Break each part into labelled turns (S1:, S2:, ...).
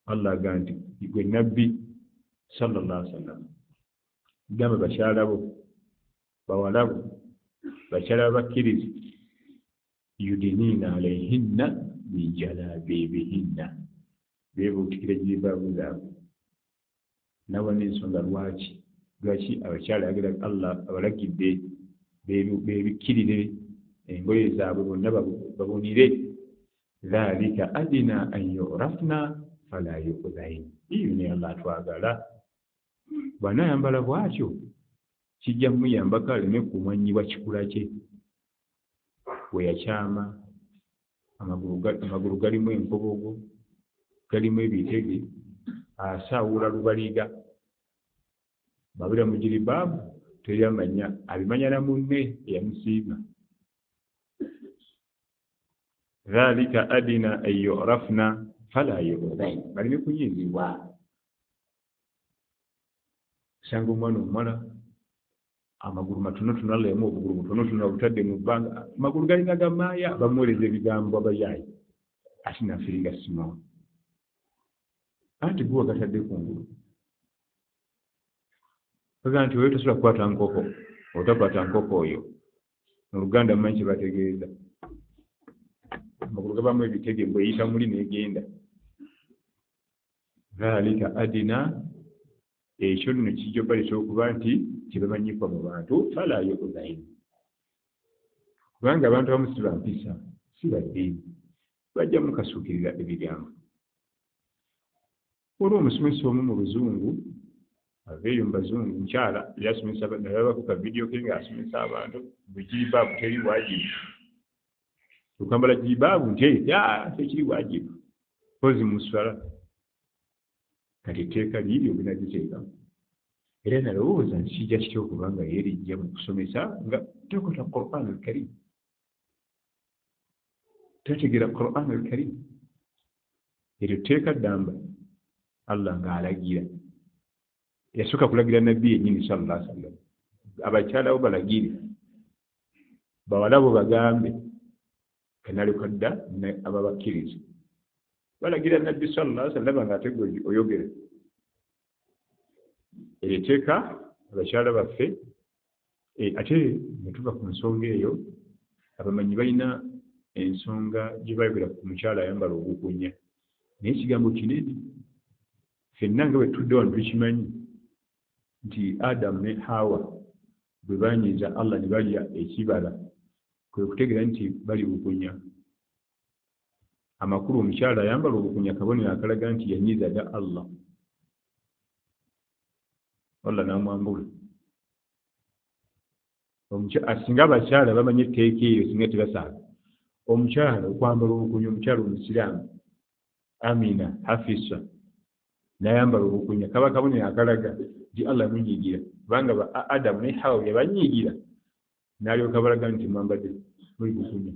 S1: Allah agamba nti gwe Nabbi sallallahu alaihi wasallam, gamba bakyala bo, bawala bo, bakyala babakkiriza, yudiniina alaihinna min jalabibihinna, beebuutikira jiribaabu zaabwe. Nawa n'ensonga lwaki abakyala ayagala Allah abalagidde beebikkirire engoye zaabwe bonna babunire. Dhalika adina an yurafna fala yuudhain. Iyo ne Allah atwagala, bw'anaayambala bw'atyo kijja muyambako aleme kumanyibwa kikula kye. We yakyama, amagulu galimu enkobogo, galimu ebitege, asaawula lubaliga, babira mu jiribaabu teryamanya, abimanya na munne eyamusiima. Dhalika adina an yurafna fala yuudhain, baleme kunyiizibwa. Osanga omwana omuwala amagulu matonotono, Allah yamuwa obugulu butonotono, abutadde mu bbanga, amagulu galinga gamaaya, bamuweereza ebigambo abayaayi, ate nafiringa simawo, anti guwa gatadde kungulu. Bagamba nti oyo tosobola kukwata nkoko, otakwata nkoko oyo. Mu Luganda mumanyi kye bategeeza, amagulu gabamu ebitege, bweyita muli negenda. Dhalika adina, ekyo nno kijja obaleetera okuba nti tebamanyikwa mu bantu, fala yuudhain, kubanga abantu abamu si ba mpisa, si ba ddiini, bajja mukasuukirira ebigambo. Waliwo omusomesa omu mu luzungu, aveeyo mu bazungu, mukyala, yali asomesa, nalabako ka vidiyo ke ng'asomesa abantu bwe jiribaabu teri wajibu, okwambala jiribaabu nti tekiri wajibu kozi mu swala. Kati etteeka liiri ogenda giteekamu, era nalowooza nti kijja kitya okuba nga yeerijja mu kusomesa nga takwata Quran al-Karim, tategeera Quran al-Karim. Eryo tteeka ddamba Allah ng'alagira, yasooka kulagira Nabbi yennyini sallallahu alaihi wasallam, abakyala bo balagire, bawala bo bagambe, kanalyoka dda ababakkiriza balagira Nabbi sallallahu alaihi wasallam ng'ate gwe oyogera. Eryo etteeka abakyala baffe. Ate ne tuva ku nsonga eyo, abamanyi balina ensonga gye bayogera ku mukyala ayambala obukunya, naye ekigambo kinene. Ffenna nga bwe tutudde wano tukimanyi nti Adamu ne Hawa bwe banyiiza Allah ne balya ekibala, kwe kutegeera nti bali bukunya. Amakulu, omukyala ayambala obukunya kabonero akalaga nti yanyiiza dda Allah, Allah n'amwambula. Singa abakyala bamanyi etteeka eryo, singa tebasaaga. Omukyala okwambala obukunya, omukyala omusiraamu Amina Hafisa n'ayambala obukunya, kaba kabonero akalaga nti Allah yamunyiigira, kubanga ba Adamu ne Hawa yabanyiigira n'alyoka balaga nti mwambadde muli bukunya.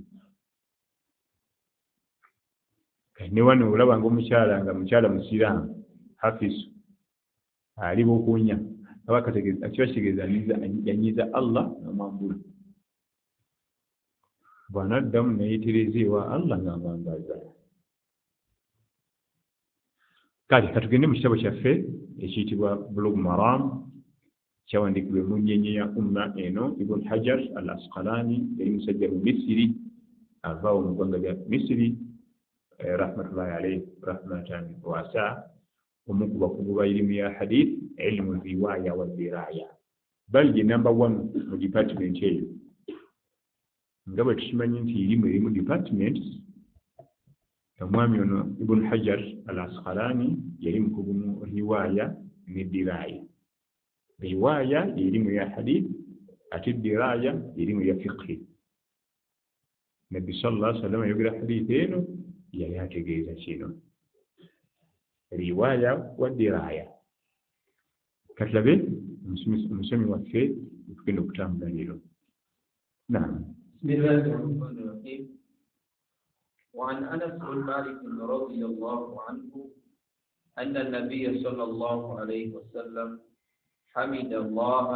S1: Ne wano olaba nga omukyala nga mukyala musiraamu Hafisu ali bukunya, aba kiba kitegeeza yanyiiza Allah n'amwambula. Bw'anaddamu neeyitereza ewa Allah ng'amwambaza. Kale katugende mu kitabo kyaffe ekiyitibwa Bulugh Maram, kyawandiikibwa emunnyenye ya umma eno Ibn Hajar al Asqalani, yali musajja mu Misiri, avaawo mu ggwanga lya Misiri, rahmatullahi alaihi rahmatan wasa, omu ku bakugu ba irimu ya hadith, ilmu riwaya wa diraya, bali gye namba one mu department eyo. Nga bwe tukimanyi nti irimu erimu departments, omwami ono Ibn Hajar al Asqalani yali mukugu mu riwaya ne diraya. Riwaya erimu ya hadith, ate diraya erimu ya fiqhi. Nabbi sallallahu alaihi wasallam ayogera hadith eno, yali ategeeza kino, riwaya wa diraya. Katulabe omusomi waffe tugenda okutambula leero. Naam.
S2: Bismillahirrahmanirrahim. وعن أنس بن مالك رضي الله عنه أن النبي صلى الله عليه وسلم حمد الله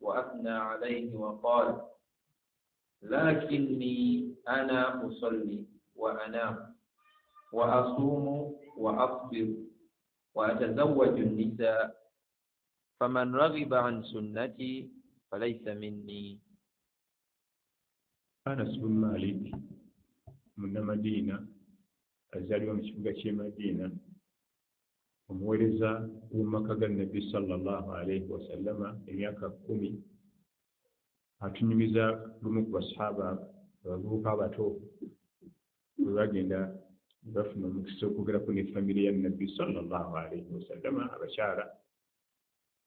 S2: وأثنى عليه وقال: لكني أنا أصلي وأنام وأصوم وأصبر. وأتزوج النساء فمن رغب عن سنتي فليس مني.
S1: Anas bun Malik munnamadiina, azaalibwa mu kibuga ky'e Madiina, omuweereza w'omu maka ga Nabbi sallallahu alaihi wasallama emyaka 10, atunyumiza lumu ku basahaba abavubuka abato bwe bagenda bafuna omukisa okwogerako ne famire ya Nabbi sallallahu alaihi wasallama, abakyala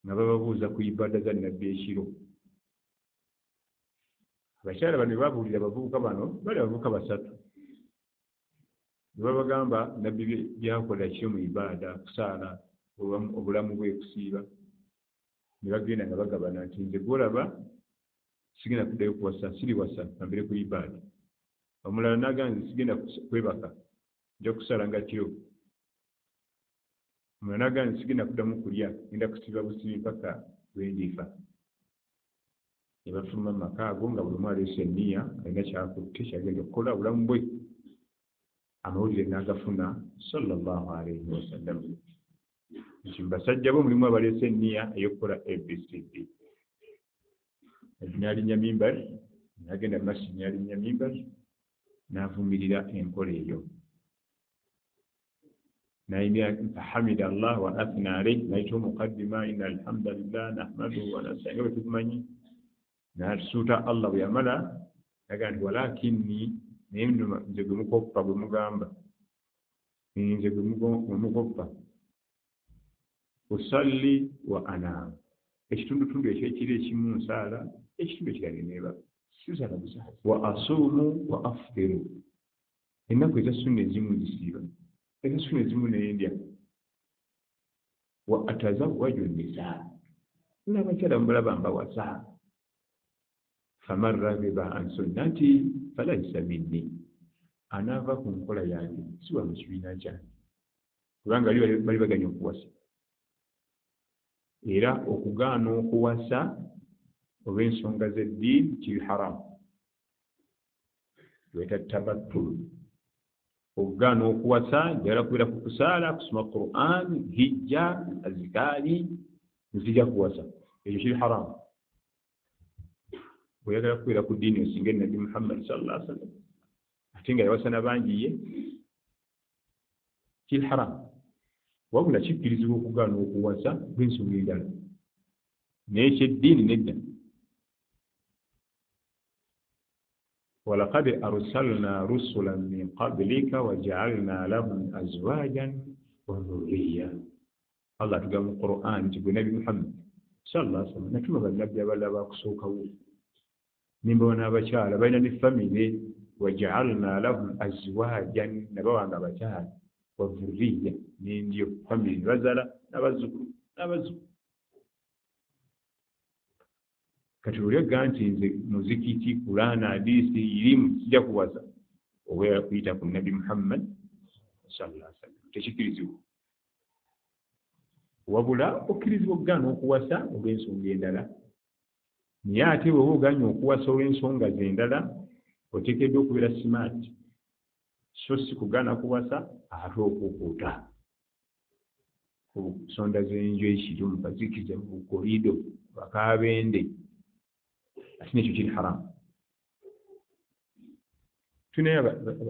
S1: nga bababuuza ku ibada za Nabbi ekiro. Abakyala bano babuulira abavubuka bano, bali abavubuka 3, ne babagamba Nabbi byakola kiro mu ibaada, kusaala, obulamu bwe, kusiiba. Ne bagenda nga bagabana nti nze gwolaba sigenda kuddayo kuwasa, siriwasa kambere ku ibaada. Omulala n'agamba nze sigenda kwebaka, nja kusaala nga kiro. Omulala n'agamba nze sigenda kuddamu kulya, ngenda kusiiba busiibi mpaka lwe ndifa. Ne bafuluma mu maka ago nga buli omu aleese enniya, alina kyakutte kyagenda okukola obulamu bwe. Amawulire n'agafuna sallallahu alaihi wasallam nti mu basajja bo mulimu abaleese enniya ey'okukola ABCD. N'alinnya mimbari, n'agenda mu masjid n'alinnya mimbari, n'avumirira enkola eyo. Fahamida Allah wa athna alayhi, n'ayita omukaddima inna alhamdulillah nahmaduhu wa nasta'inuhu, bwe tukumanyi. N'asuuta Allah bwe yamala n'agamba nti walakinni, naye nze gwe mukoppa gwe mugamba, nze gwe mukoppa, usalli wa anam, ekitundutundu ekyekiro ekimu nsaala, ekitundu ekirala neebaka, sisaala busaala, wa asuumu wa aftiru, ennaku eza sunna ezimu nzisiiba, eza sunna ezimu nendya, wa atazawwaju nisaa, n'abakyala mulaba mbawasa, faman raghiba an sunnati falaisa minni, anaava ku nkola yange si wa mu kibiina kyange, kubanga bali baganya okuwasa. Era okugaana okuwasa olw'ensonga z'eddiini kiri haramu, lweta tabattul. Okugaana okuwasa njagala kubeera ku kusaala, kusoma Qur'an, hijja, azikaari, nzija kuwasa, ekyo kiri haramu. Bw'oyagala kubeera ku ddiini osinga Nabbi Muhammad sallallahu alaihi wasallam, ate nga yawasa na bangi ye, kiri haramu. Wabula kikkirizibwa okugaana okuwasa lw'ensonga endala, naye ekyeddiini nedda. Walaqad arsalna rusulan min qablika waja'alna lahum azwajan wa dhurriyya. Allah atugamba mu Qur'an nti gwe Nabbi Muhammad sallallahu alaihi wasallam natuma bannabbi abalala bakusookawo, nimbawa n'abakyala balina ne famire, waja'alna lahum azwajan, nabawanga abakyala, wa dhurriyya, n'endyo famire, ne bazaala n'abazzukulu n'abazzukulu. Kati oli agamba nti nze muzikiti, Qur'an, hadisi, irimu sijja kuwasa, oba kuyita ku Nabbi Muhammad sallallahu alaihi wasallam, tekikkirizibwa. Wabula okkirizibwa okugaana okuwasa olw'ensonga endala, naye ate bw'oba ogaanye okuwasa olw'ensonga ze endala, oteekeddwa okubeera smart, so si kugaana kuwasa ate okukuuta ku nsonda z'enju ekiro mu kazikiza mu korido bakabende, ate nekyo kiri haramu. Tulinayo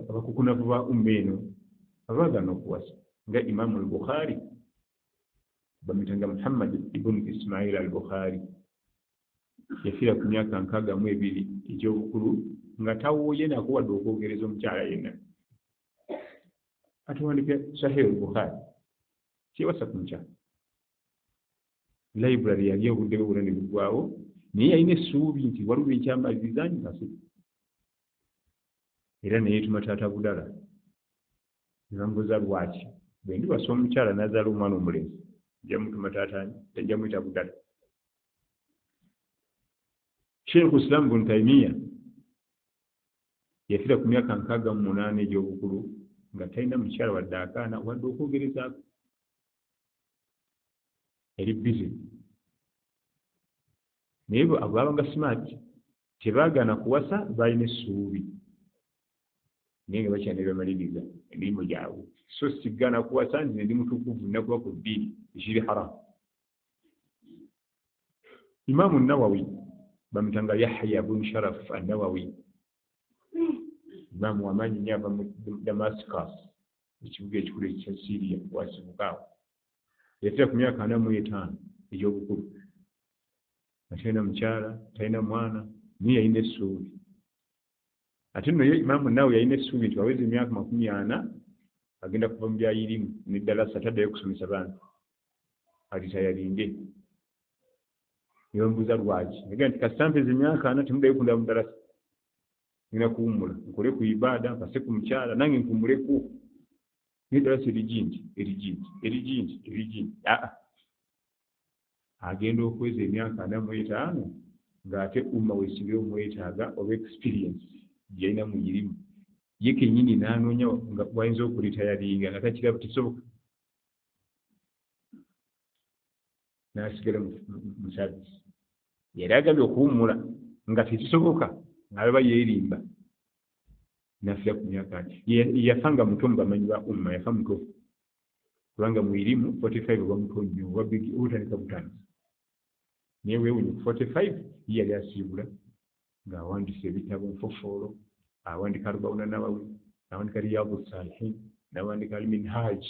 S1: abakukunavu ba umma eno abaagaana okuwasa nga Imaamu al-Bukhari, bamuyitanga Muhammad ibn Ismail al-Bukhari, yafiira ku myaka 62 egy'obukulu nga tawooye nako wadde okwogereza omukyala yenna. Atuwandika Sahih al-Bukhari, kyewasa ku mukyala. Library yali obudde bwe bwonna ne buggwawo, naye yalina essuubi nti waliwo ekyamaliriza nti era neyeetuma taata Budala. Ne bamubuuza lwaki, bwe ndiwasa omukyala n'azaala omwana omulenzi nja mutuma taata, nja muyita Budala. Sheikh Islam bun Taymiya yafiira ku myaka 68 egy'obukulu nga talina mukyala wadde akaana wadde okwogerezaako, yali busy. Naye abo baabanga smart, tebaagaana kuwasa, baalina essuubi, naye nga bakyana ne bamaliriza emirimu gyabwe. So sigana kuwasa nze ndi mutukuvu nakuba ku ddiini ekiri haramu. Imamu Nawawi bamutanga Yahya bun Sharaf an-Nawawi, imamu wamaanyi nnyo ava mu Damascus, ekibuga ekikulu ekya Syria wasibukaawo. Yafiira ku myaka 45 egy'obukulu, nga talina mukyala, talina mwana, naye yalina essuubi. Ate nno ye Imamu Nawawi yalina essuubi nti waweza emyaka 40 agenda kuva mu byayirimu neddalasa taddayo kusomesa bantu, alitayalinge. Ne bamubuuza lwaki, naga nti kasita mpeza emyaka 40 temuddayo kundaba mu ddalasa, ngenda kuwummula nkole ku ibaada, mpase ku mukyala nange nkummuleko. Naye eddalasa erigingi erigingi erigingi erigingi aa agenda okuweza emyaka 45 ng'ate umma wesingira omwetaaga oba experience gyeyalina mu irimu ye kennyini n'anoonya nga wayinza okulitayalinga nga takiraba tekisoboka, n'asigala mu service. Yali agambye okuwummula nga tekisoboka, ng'alaba yeerimba n'afiira ku myaka. Yafa nga muto mu bamanyi ba umma, yafa muto kubanga mu irimu 45 oba muto nnyo oba otandika butandisi. Naye weewuunye ku 45 ye yali asiibula ng'awandiise ebitabo nfofoolo, awandika Arbauna Nawawi, awandika Riyadu Salihin, n'awandika Al-Minhaj,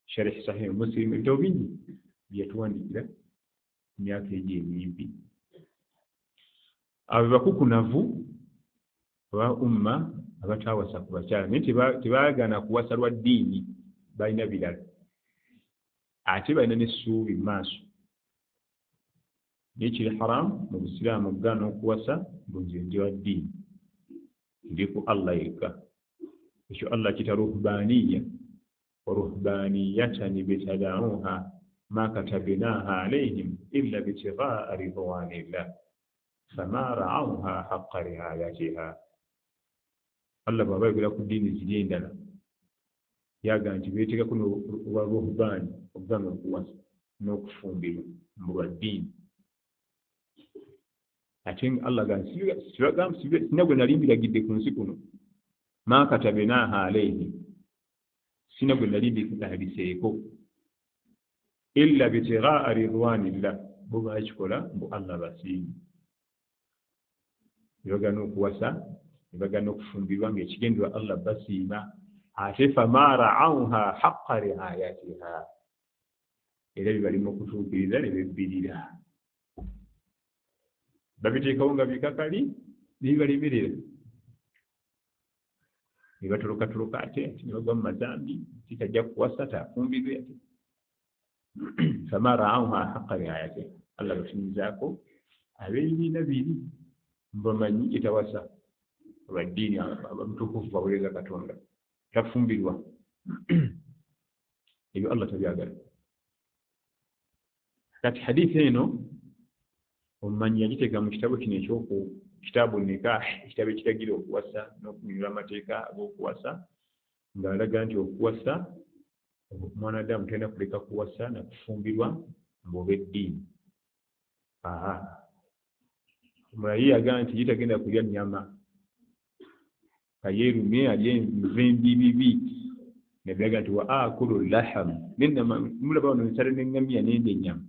S1: Sharh Sahih Muslim, ebitabo bingi bye yatuwandiikira mu myaka egyo emimpi. Abo bakukunavu aba umma abataawasa ku bakyala, naye tebaagaana kuwasa lwa ddiini, balina birala ate balina n'essuubi mu maaso. Naye kiri haramu mu busiraamu okugaana okuwasa mbu nze ndi wa ddiini, ndi ku Allah yekka. Ekyo Allah akiyita ruhbaaniya, wa ruhbaaniyatan ibtadauha ma katabnaha alaihim illa bitigaa ridwanillah fama raauha haqqa riayatiha. Allah bw'aba ayogera ku ddiini ziri endala yaga nti beeteekako olwa ruhbaani, okugaana okuwasa n'okufumbirwa mbu lwa ddiini. Ate nga Allah agamba sina gwe nali mbiragidde ku nsi kuno, ma katabnaha alaihim, sina gwe nali mbiragiseeko illa bitigaa ridwanillah, bo baakikola mbu Allah basiime. Ne bagaana okuwasa ne bagaana okufumbirwa ng'ekigendererwa Allah basiima, ate fama raauha haqqa riayatiha, era bibalimu okutuukiriza ne bebbirira. Babiteekawo nga bikakali ne bibalemerera, ne batolokatoloka ate ne bagwa mu mazambi, titajja kuwasa taafumbirwe ate. Fama raauha haqqa riayatiha, Allah batunyizaako ab'ebibiina biri mbamanyi etawasa lwa ddiini, abamutukuvu baweereza Katonda, tafumbirwa. Ebyo Allah tabyagala. Kati hadithi eno omumanyi yagiteeka mu kitabo kino eky'oku kitaabu nikah, ekitabo ekiragira okuwasa n'okunyonyola amateeka ag'okuwasa, ng'alaga nti okuwasa omwana Adamu talina kuleka kuwasa na kufumbirwa ng'olw'eddiini. Omulala ye yagamba nti ye tagenda kulya nnyama, kayeerumye alye enva embibibi. Nabbi yagamba nti wa akulu laham, nennama mulaba wano nsale n'eŋŋamiya n'endya ennyama.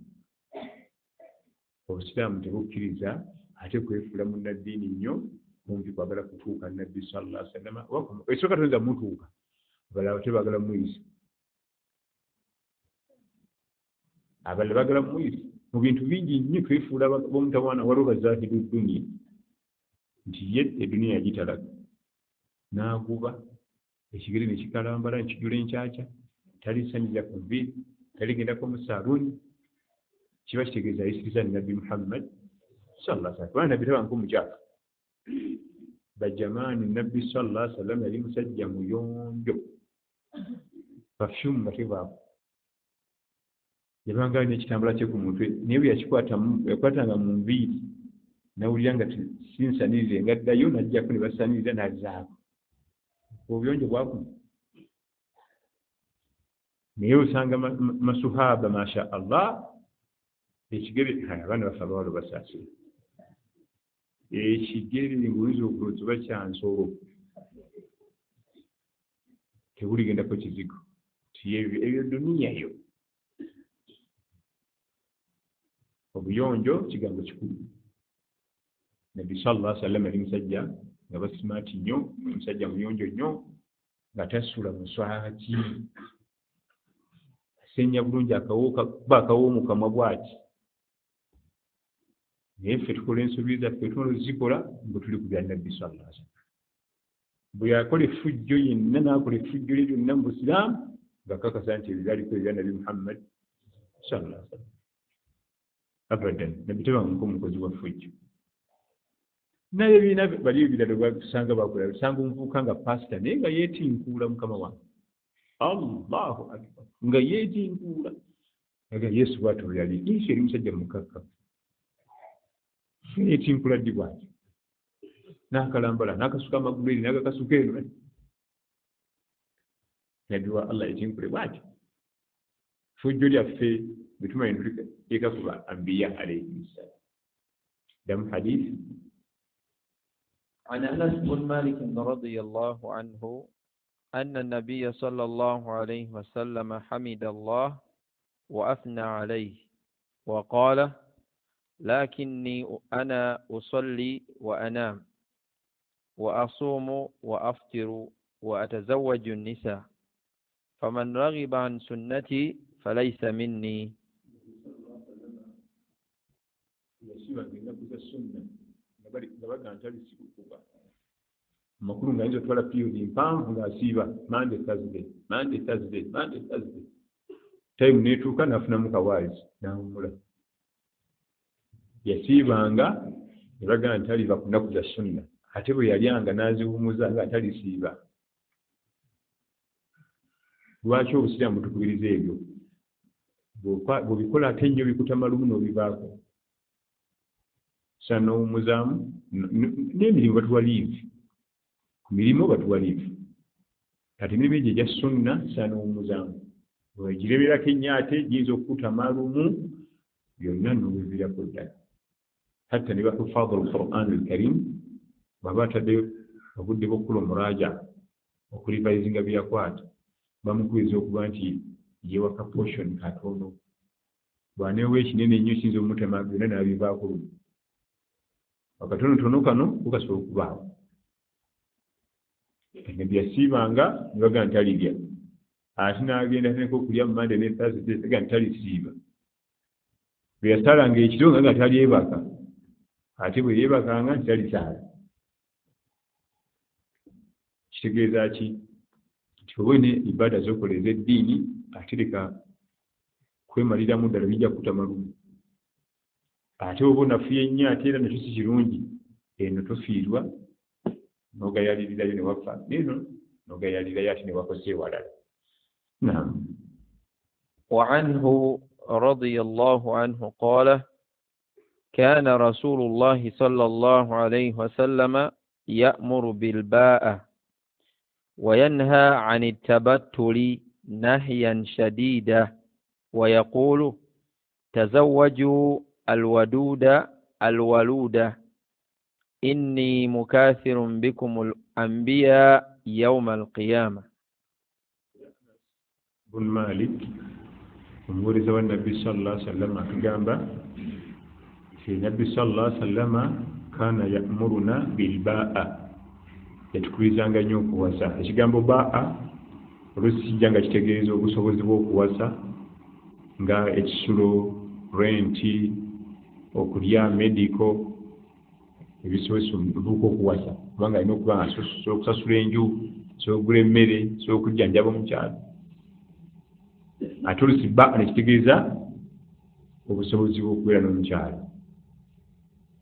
S1: Obusiraamu tebukkiriza ate kwefuula munnaddiini nnyo kumpi kwagala kutuuka Nabbi sallallahu alaihi wasallam. Ekisooka toyinza mutuuka, abalala ate baagala muyisa, abalala baagala muyisa mu bintu bingi nnyo. Twefuula b'omutawaana. Waliwo bazahidu duniya nti ye eduniya yagitalaga n'aguba ekigere ne kikalambala nekijula enkyakya, talisanyiza ku nviiri, taligendako mu saaluuni. Kiba kitegeeza ayisiriza Nabbi Muhammad sallallahu alaihi wasallam, kubanga Nabbi tabanko mukyafu. Bajamaani, Nabbi sallallahu alaihi wasallam yali musajja muyonjo, perfume nga tevaako, yabanga alina ekitambala kye ku mutwe, naye bwe yakwatanga mu nviiri nawulira nga sinsanirire, nga ddayo n'ajjako ne basanirira n'azzaako. Obuyonjo bwakuma. Naye osanga masuhaba masha Allah ekigere, abaana baffe abawala basaasira ekigere ng'oyinza okulowooza oba kya nsolo, Tebuligendako kizigo ti ebyo duniya yo. Obuyonjo kigambo kikulu. Nabbi sallallahu alaihi wasallam yali musajja nga basimaati nnyo, musajja muyonjo nnyo, nga tasula muswaki, asenya bulungi akawuka kuba akawoomu kamwa bwati. Naye ffe tukola ensobi zaffe, tumala ozikola nga tuli ku bya nabbi sallallahu alaihi wasallam. Bwe yakola effujjo yenna n'akola effujjo lye lyonna mu busiraamu ng'akakasa nti ebyo byaliko ebya nabbi Muhammad sallallahu alaihi wasallam. Abadan nabbi tebanguko omukozi wa ffujjo. Naye birina bali ebirala batusanga bakola, tusanga omuvubuka nga pasita naye nga yeetinkuula. Mukama wange, Allahu akbar, nga yeetinkuula aga Yesu bwatyo bwe yali. Yesu yali musajja mukakkamu, yeetinkula ddi bwatyo n'akalambala n'akasuka amagulu eri n'agakasuka eno. Nabbi wa Allah yetinkule bwatyo? Fujjo lyaffe bwe tumanyi tuliteeka ku ba ambiya alayhim ssalam. Ddamu hadith.
S2: عن أنس بن مالك رضي الله عنه أن النبي صلى الله عليه وسلم حمد الله وأثنى عليه وقال: لكني أنا أصلي وأنام وأصوم وأفطر وأتزوج النساء، فمن رغب عن سنتي فليس مني.
S1: Yasibanga ennaku za sunna nga bagamba nti alisikukuba amakulu nga ayinza otwala period mpanvu ng'asiiba Monday, Thursday, Monday, Thursday, Monday, Thursday. Time neetuuka n'afunamu kawaazi n'awummula. Yasiibanga ne bagamba nti aliva ku nnaku za sunna, ate bwe yalyanga n'aziwummuza nga talisiiba. Lwaki obusiraamu butukubiriza ebyo? Bw'obikola ate ennyo bikutama lumu n'obivaako sa n'owummuzaamu. N'emirimu batuwa leave, ku mirimu batuwa leave. Kati emirimu egyo egya sunna sa n'owummuzaamu, bwegireberako ennyo ate giyinza okukutama lumu byonna n'obiviirako ddala. Hatta ne bahufaadhu alquran alkarim bw'aba ataddeyo obudde bw'okukola omuraja, okurevisinga bye yakwata, bamukubiriza okuba nti yewaka portion katono. Bw'aneewa ekinene ennyo kiyinza omutema byonna n'abivaako lumu. Akatonotono kano kukasobola okubaawo. Nabbi yasiibanga ne bagamba nti alirya, ate n'agenda atandika okulya mu Mande ne Thursday, bagamba nti talisiiba. Bwe yasalanga ekiro nga talyebaka, ate bwe yeebakanga nti talisaala. Kitegeeza ki? Nti oba olina ibaada z'okola ez'eddiini, ate leka kwemaliramu ddala, bijja kukutama lumu. Ate oba onafuye nnyo ate era nakyo si kirungi. Eno tofiirwa n'ogayalirirayo ne wafa, neeno n'ogayalirirayo ate ne wakosa ewalala. Naam.
S2: وعنه رضي الله عنه قال: كان رسول الله صلى الله عليه وسلم يأمر بالباءة وينهى عن التبتل نهيا شديدا، ويقول: تزوجوا الودود الولود، إني مكاثر بكم الأنبياء يوم القيامة.
S1: Bun Malik, omuweereza wa nabbi sallallahu alaihi wasallam, atugamba nti nabbi sallallahu alaihi wasallama kaana yamuruna bilbaa, yatukubirizanga nnyo okuwasa. Ekigambo baa oluusi kijja nga kitegeeza obusobozi bw'okuwasa, nga ekisulo, renti, okulya, medical, ebisobozesa omuvubuka okuwasa, kubanga alina okuba nga asobola okusasula enju, asobola okugula emmere, asobola okujjanjaba omukyala. Ate oluusi ba nekitegeeza obusobozi bw'okubeera n'omukyala.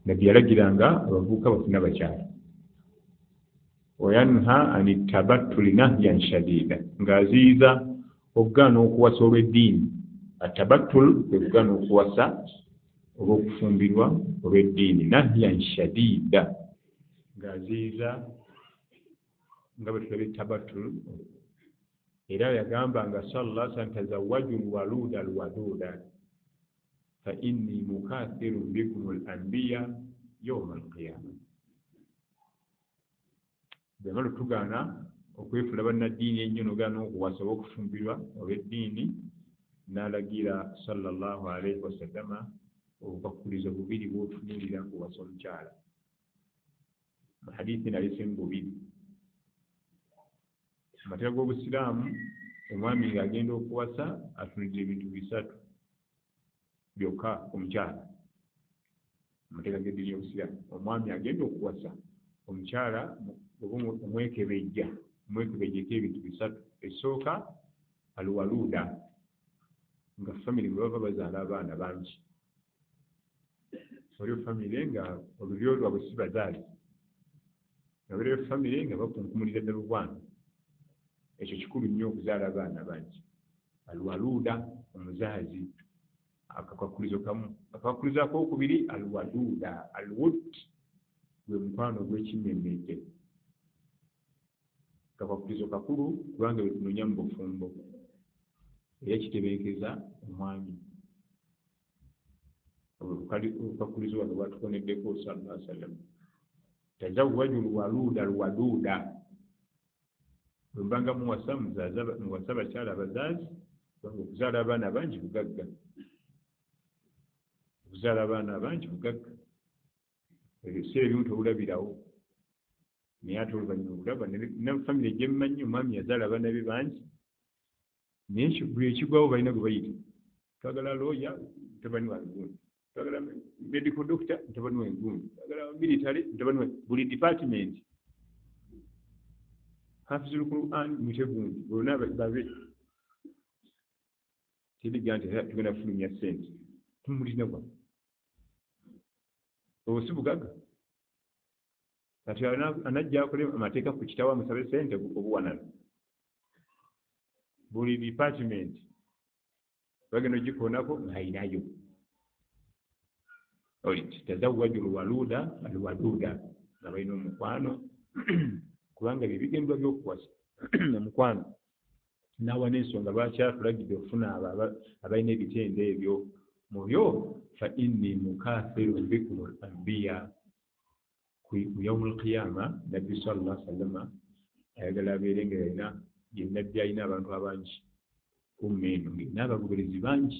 S1: Nabbi yalagiranga abavubuka bafune abakyala. Wayanha ani tabattuli nahyan shadida, ng'aziyiza okugaana okuwasa olw'eddiini. Atabattul kwe kugaana okuwasa oba okufumbirwa olw'eddiini. Nahyan shadida, ng'aziyiza nga bwe tulabye tabattul. Era yagamba nga sallallahu alaihi wasallam: tazawwaju lwaluda alwaduda fa inni mukathirun bikum al anbiya yawma alqiyama. Bwemala otugaana Okwefuula bannaddiini ennyo n'ogaana okuwasa oba okufumbirwa olw'eddiini, n'alagira sallallahu alaihi wasallama obukwakkulizo bubiri bw'otunuulira ng'owasa omukyala. Mu hadithi eno aleesemu bubiri. Mu mateeka g'Obusiraamu, omwami ng'agenda okuwasa atunuulira ebintu bisatu byokka omukyala. Mu mateeka g'eddiini y'Obusiraamu, omwami agenda okuwasa omukyala oba omwekebejja, omwekebejjeko ebintu bisatu. Ekisooka, alwaluuda, nga famire mwe bava bazaala abaana bangi. Waliwo famire nga olulyo lwabwe si bazaazi, nga waliwo famire nga bakunkumulira ddala obwana. Ekyo kikulu nnyo okuzaala abaana bangi. Alwaluuda, omuzaazi, akakwakulizo kamu. Akakwakulizo akookubiri, alwaduuda, alwud, gwe mukwano ogw'ekimmemmette. Akakwakulizo kakulu kubanga bwe tunoonya mu bufumbo, era kitebenkeza omwami. Obukwakulizo wano bwatukoneddeko sallallahu alaihi wasallam. Tazawwaju lwaluuda lwaduuda. Bwe mubanga muwasa, muwasa abakyala abazaazi, kubanga okuzaala abaana bangi bugagga. Okuzaala abaana abangi bugagga. Ebiseera ebimu tobulabirawo, naye ate oluvannyuma obulaba. Ne famire gye mmanyi, omwami yazaala abaana be bangi, naye buli ekigwawo balina gwe bayita. Twagala looya, mutabani wange gundi. Twagala medical doctor, mutabani wange gundi. Twagala military, mutabani wange. Buli department. Hafizul Quran, muyite gundi. Bonna babe. Teriga nti tugenda kufulumya ssente. Tumulina gwa. Obwo si bugagga. Kati anajja akole amateeka ku kitaawe amusabe ssente obuwanana. Buli department bagenda ogikoonako ng'ayinayo. Oliti tazawwaju lwaluuda alwaduuda, nga balina omukwano, kubanga bye bigendwa by'okuwasa omukwano. N'awa n'ensonga lwaki atulagidde okufuna abo abalina ebitendo ebyo. Mu byo, fa inni mukathirun bikum al anbiya ku yawmu lqiyama. Nabbi sallallahu alaihi wasallama ayagala abeere nga yalina ye nabbi alina abantu abangi, umma eno ng'erina abagoberezi bangi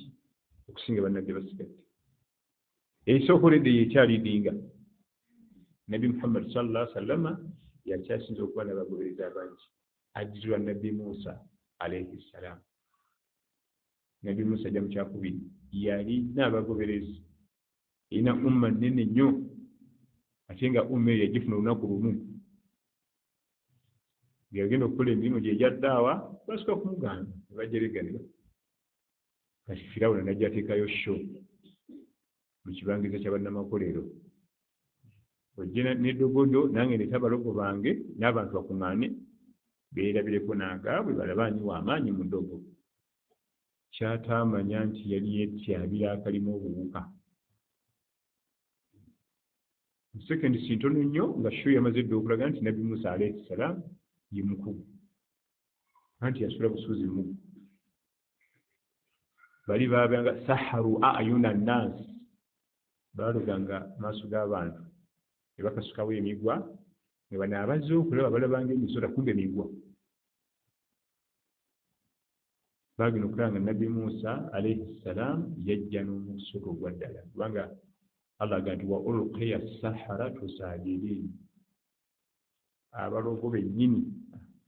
S1: okusinga bannabbi abasigadde. Ekisooka, oledde yekyalidinga Nabbi Muhammad sallallahu alaihi wasallama yakyasinza okuba n'abagoberezi abangi, ajjirwa Nabbi Musa alaihi ssalam. Nabbi Musa ajja mu kyakubiri, yalina abagoberezi, erina umma nnene nnyo, ate nga umma eyo yagifuna olunaku lumu. Yagenda okukola emirimu gye egya ddaawa, basooka kumugaana ne bajereganira. Kati Firawuna najja ateekayo sho mu kibangiriza kya bannamakolero, ojje n'eddogodo nange ndete abalogo bange n'abantu bakuŋŋaane beerabireko n'agaabwe balabe ani w'amaanyi mu ddogo. Ky'ataamanya nti yali yeetyabira akalimu obuwuka. Mu sekendi si ntono nnyo nga sho yamaze dda okulaga nti Nabbi Musa alaihi ssalaamu ye mukugu, anti yasula busuuzi mugu. Bali baabanga saharu ayuna nnansi, baaluganga maaso g'abantu ne bakasukawo emigwa, nga bano abazze okulaba balabanga emisota, kumbe migwa. Baagenda okulaba nga Nabbi Musa alaihi ssalaamu yajja n'omusota ogwa ddala, kubanga Allah agamba nti wa ulqiya saharatu sajidin, abalogo bennyini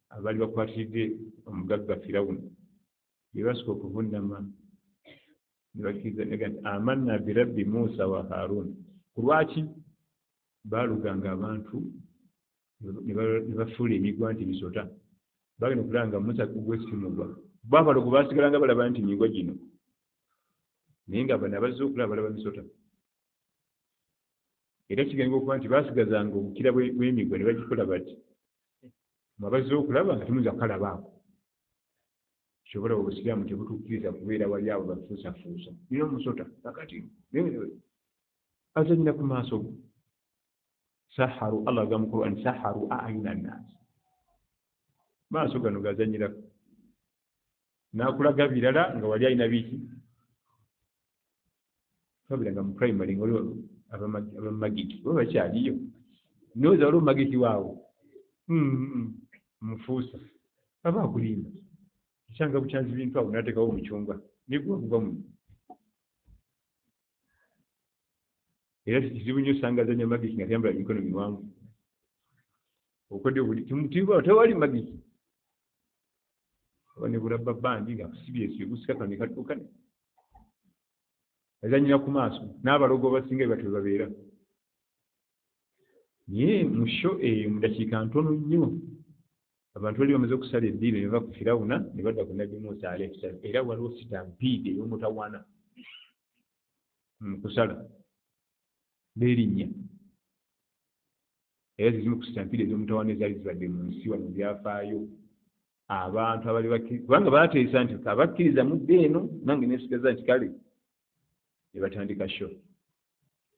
S1: abaali bakwatiridde omugagga Firawuna be basooka okuvunnama ne bakkiriza nega nti amanna birabbi Musa wa Harun. Ku lwaki baaluganga abantu ne bafuula emigwa nti misota? Bagenda okulaba nga Musa gwesi mugwa, bo abalogo basigalanga balaba nti migwa gino, naye nga bano abazze okulaba balaba misota. Era kigambibwa okuba nti baasigazanga obukira bw'emigwa ne bagikola bati, mwe abazze okulaba nga temuyinza kukalabaako. Kyova olaba Obusiraamu tebutukkiriza kubeera wali abo bafuusafuusa. Nina omusota kakati azanyira ku maaso go. Saharu, Allah agamba mu Quran, saharu ayuna nnaasi, maaso gano gazanyirako n'akulaga birala nga wali alina biki. Twabiranga mu primary nga waliwo abamagiki, oba bakyaliyo? Ndowooza waliwo magiki waawo. Mufuusa aba akulimba ekyanga bukyanzi bintu awo n'ateekawo omucungwa naye guba guva muno. Era kizibu nnyo osanga azannya magiki nga tayambala mikono miwanvu. Obukodyo buli tewali magiki. Oba ne bulabba bbandi nga kusibye gusika kano ne katuuka ne azannyira ku maaso n'abalogo abasinga bwe batyo bwe babeera. Naye mu sho eyo mu ddakiika ntono nnyo abantu bali bamaze okusala eddiiro ne bava ku Firawuna ne badda ku Nabbi Musa alayhi salaam era waliwo sitampiidi ey'omutawaana mu kusala beerinnya era ze zimu ku sitampiidi ez'omutawaana ezaali zibadde mu nsi wano mu byafaayo abantu abali kubanga baateesa nti abakkiriza mudde eno nange nesigaza nti kale ne batandika sho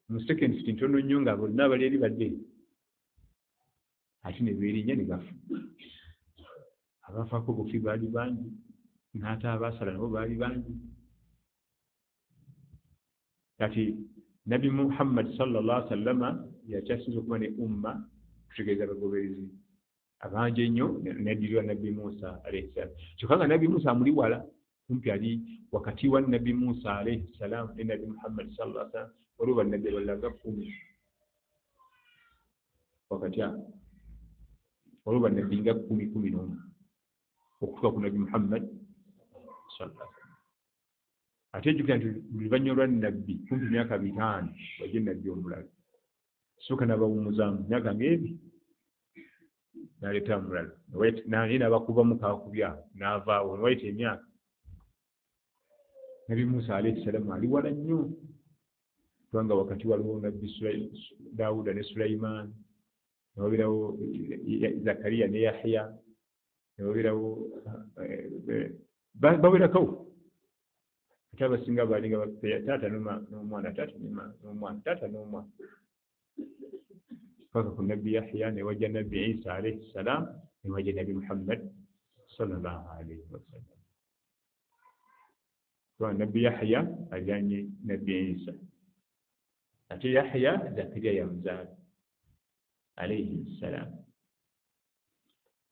S1: mu seconds ntono nnyo nga bonna abali eri badde ate ne beerinnya ne bafa. Abafaako bufi baali bangi n'ate abaasala nabo baali bangi. Kati Nabbi Muhammad sallallahu alaihi wasallama yakyasinze okuba ne umma tutegeeza abagoberezi abangi ennyo n'addirirwa Nabbi Musa alaihi salam. Kyokka nga Nabbi Musa amuli wala kumpi ali wakati wa Nabbi Musa alaihi salam ne Nabbi Muhammad sallallahu alaihi wasallam waliwo bannabbi abalala nga 10 wakati awo waliwo bannabbi nga 10 11 okutuuka ku Nabbi Muhammad sallallahu alaihi wasallam. Ate jjukira nti oluvannyuma lwa Nabbi kumpi myaka 5 wajja Nabbi omulala sooka n'abawummuzaamu myaka ng'ebiri n'aleeta omulala naye n'abakubamu kaakubya n'avaawo ne wayita emyaka. Nabbi Musa alayhi salaam ali wala nnyo kubanga wakati waliwo Nabbi Dawuda ne Sulaiman ne wabeerawo Zakariya ne Yahya ne wabeerawo bawerako ate abasinga baalinga taata n'omwana taata n'omwana taata n'omwana paka ku Nabbi Yahya ne wajja Nabbi Isa alayhi salam ne wajja Nabbi Muhammad sallallahu alayhi wasallam. Kuba Nabbi Yahya ajanye Nabbi Isa ate Yahya Zakariya yamuzaala alayhi salam.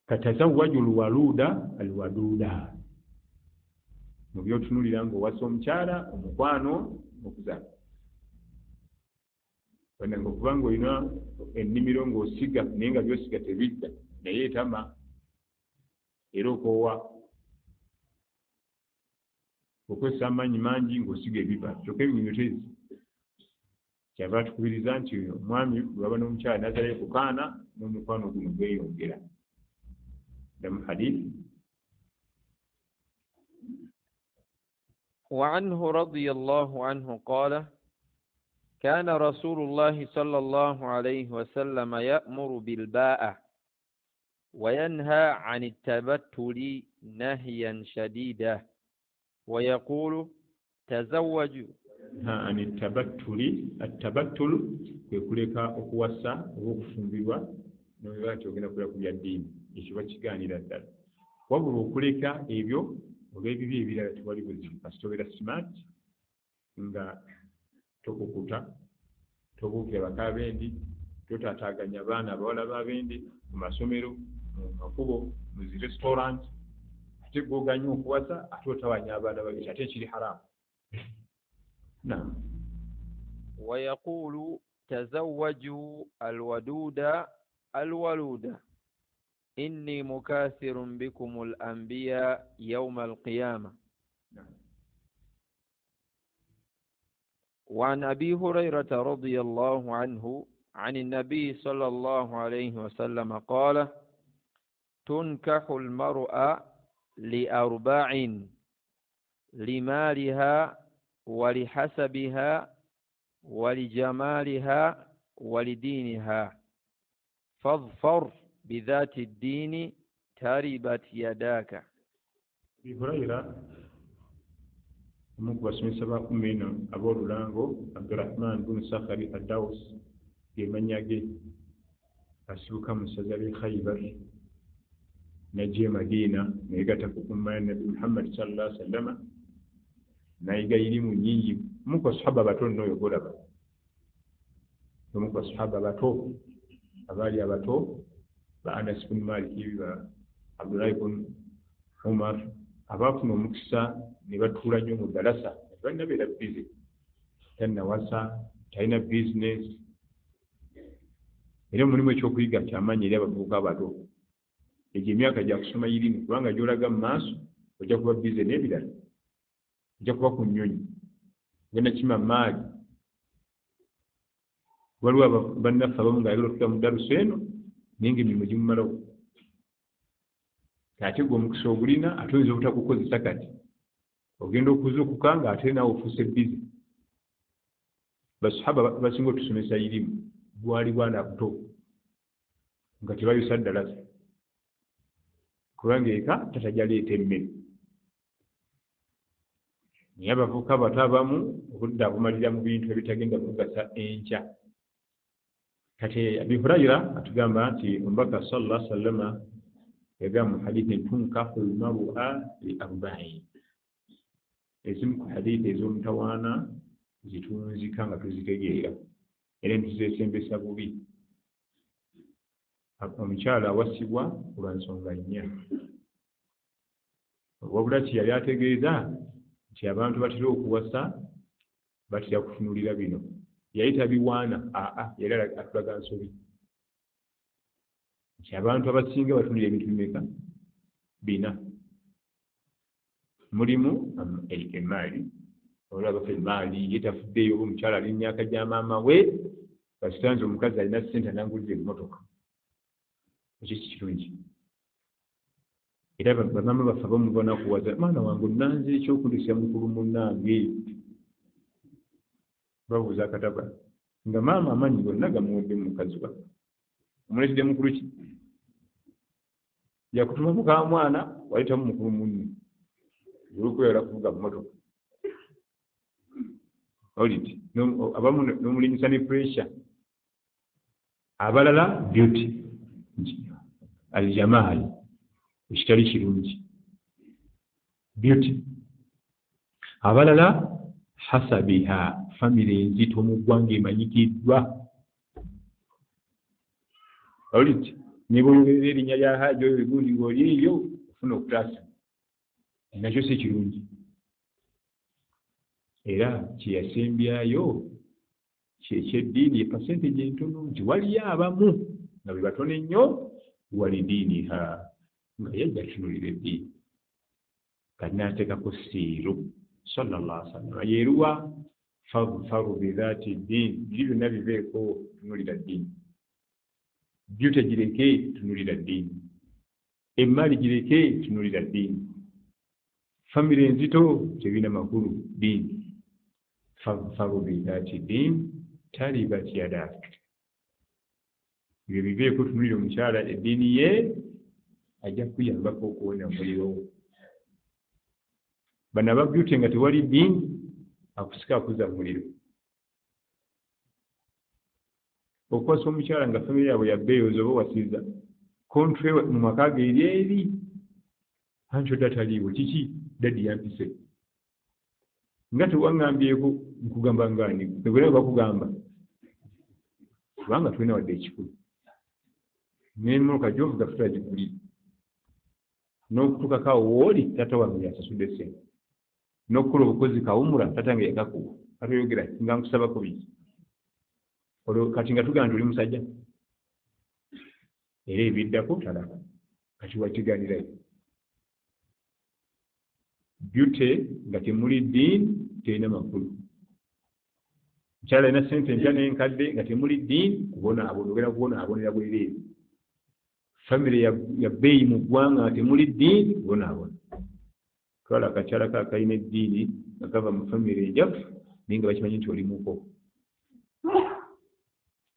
S1: Katazawwaju alwaluda alwaduda mu by'otunuulira ng'owasa omukyala omukwano okuzaala bannange okuba ng'olina ennimiro ng'osiga naye nga by'osiga tebidda naye etama era okoowa okozesa amaanyi mangi ng'osiga ebibala kyokka ennimiro tezi. Kyava atukubiriza nti omwami bw'aba n'omukyala n'azalayo ku kaana n'omukwano guno gweyongera. Ddamu hadithi.
S2: وعنه رضي الله عنه قال كان رسول الله صلى الله عليه وسلم يأمر بالباءة وينهى عن التبتل نهيا شديدا ويقول تزوجوا.
S1: عن التبتل التبتل kwe kuleka okuwasa oba okufumbirwa n'oba nti ogenda kuleka ku bya ddiini ekyo bakigaanira ddala wabula okuleka ebyo olw'ebibi ebirala tewali buzibu kasita obeera smart nga tokukuta tobuukira bakaabendi totaataaganya baana abawala b'abendi mu masomero mu makubo mu zi restaurant ate gw'oganye okuwasa ate otawanya abaana babiri ate ekiri haramu. Naam.
S2: ويقول تزوجوا الودود الولود إني مكاثر بكم الأنبياء يوم القيامة. وعن أبي هريرة رضي الله عنه عن النبي صلى الله عليه وسلم قال تنكح المرأة لأربع لمالها ولحسبها ولجمالها ولدينها فاظفر بذات الدين تربت يداك.
S1: Abi Hurayra omu ku basomesa ba umma eno ab'olulango Abdurrahman bunu Sakhari Addaus ge mannya ge asibuka mu ssaza ly'e Khaybar n'ajja e Madiina neyegatta ku umma ya Nabbi Muhammad sallallahu alaihi wasallama n'ayiga irimu nnyingi. Omu ku basahaba bato nno oyo gw'olaba omu ku basahaba bato abaali abato ba Anas bin Malik ba Abdullahi bun Umar, abaafuna omukisa ne batuula nnyo mu ddalasa, tebalina beera bize, tannawasa, talina bizinesi. Era mulimu ekyokuyiga kyamaanyi eri abavubuka abato. Egyo emyaka gya kusoma irimu, kubanga gy'olaga mu maaso ojja kuba bize n'ebirala, ojja kuba ku nnyonyi, ogenda kima maali. Waliwo bannaffe abamu ng'ayagala okutuula mu darusa eno naye ng'emirimu gimumalawo. Ate gwe omukisa ogulina ate oyinza obutagukozesa kati ogenda okuzuukuka ng'ate naawe ofuuse bize. Basahaba basinga otusomesa irimu bwali bwana buto nga tebayusa ddalasa, kubanga eka tatajja leeta emmere. Naye abavubuka abato abamu obudde abumalira mu bintu ebitagenda kugasa enkya. Kati Abi Hurayira atugamba nti omubaka sallallahu alaihi wasallama yagamba mu hadithi ntunkahu lmarua li arbain. Ezimu ku hadithi ez'omutawaana zitunzika nga tuzitegeera era ntuzesembesa bubi. Omukyala awasibwa lwa nsonga nnya. Wabula kye yali ategeeza nti abantu batera okuwasa batera kutunulira bino. Yali tabiwaana, aa yali atulaga nsobi nti abantu abasinga batunulira ebintu bimeka? Bina. Mulimu emaali, olaba bafa emaali ye tafuddeeyo, oba omukyala ali myaka gya maama we, basitanze omukazi alina ssente anangulira emmotoka, ekyo si kirungi. Era bamaama baffe abamu banakuwaza, mwana wange onnanze ekyokundisa mukulu munnange, babuuza akataba nga maama amaanyi gonna gamuwedde mu mukazi wa omuleetedde mukulu ki yakutuma mukamwana waleetamu mukulu munne olwokwewala kuvuga mmotoka. Oliti abamu n'omulinyisa ne pressure. Abalala beauty aljamaali ekitali kirungi beauty. Abalala hasabiha, famire enzito mu ggwanga emanyikiddwa. Oliti ne bw'oyogerera erinnya lya haji oyo gundi ng'oli eyo ofuna okutaasa, nakyo si kirungi. Era kye yasembyayo kyekyeddiini ye percentage entono nti waliyo abamu nga be batono ennyo walidiiniha, nga yajja tutunulira eddiini. Kati n'ateekako siiru sallallahu alaihi wasallam yeeruwa fadfaru bidhaati ddiini, biri byonna biveeko, tunulira ddiini. Beauty gireke, tunulira ddiini. Emaali gireke, tunulira ddiini. Famire enzito tebirina makulu, ddiini. Fadfaru bidhaati ddiini talibat yadak, ebyo biveeko, tunulira omukyala eddiini ye, ajja kuyambako okuwona omuliro. Bano aba beauty nga tewali ddiini, akusika akuza mu muliro. Okuwasa omukyala nga famire yaabwe ya bbeeyi oba owasizza kontre mu maka ge eri eri, anti odda taliiwo, kiki daddi yampise nga tewaŋŋambyeko, nkugamba ngaani ebwera bakugamba kubanga tulina wadde ekikulu n'emmotoka gy'ovuga tutagigulira n'okutuukako awo wooli taata wange yasasudde ssente n'okukola obukozi kawumula taata nga yakakuwa katoyogera nga nkusabako biki olwo kati nga tugamba nti oli musajja era ebiddako talaba kati wakiganirayo. Beauty nga temuli ddiini terina makulu. Mukyala alina ssente empya n'enkadde nga temuli ddiini kubonaabona, ogenda kubonaabonera bwereere. Famire ya bbeeyi mu ggwanga nga temuli ddiini kubonaabona. Twala akakyala ko akalina eddiini nga kava mu famire enjavu naye nga bakimanyi nti oli muko.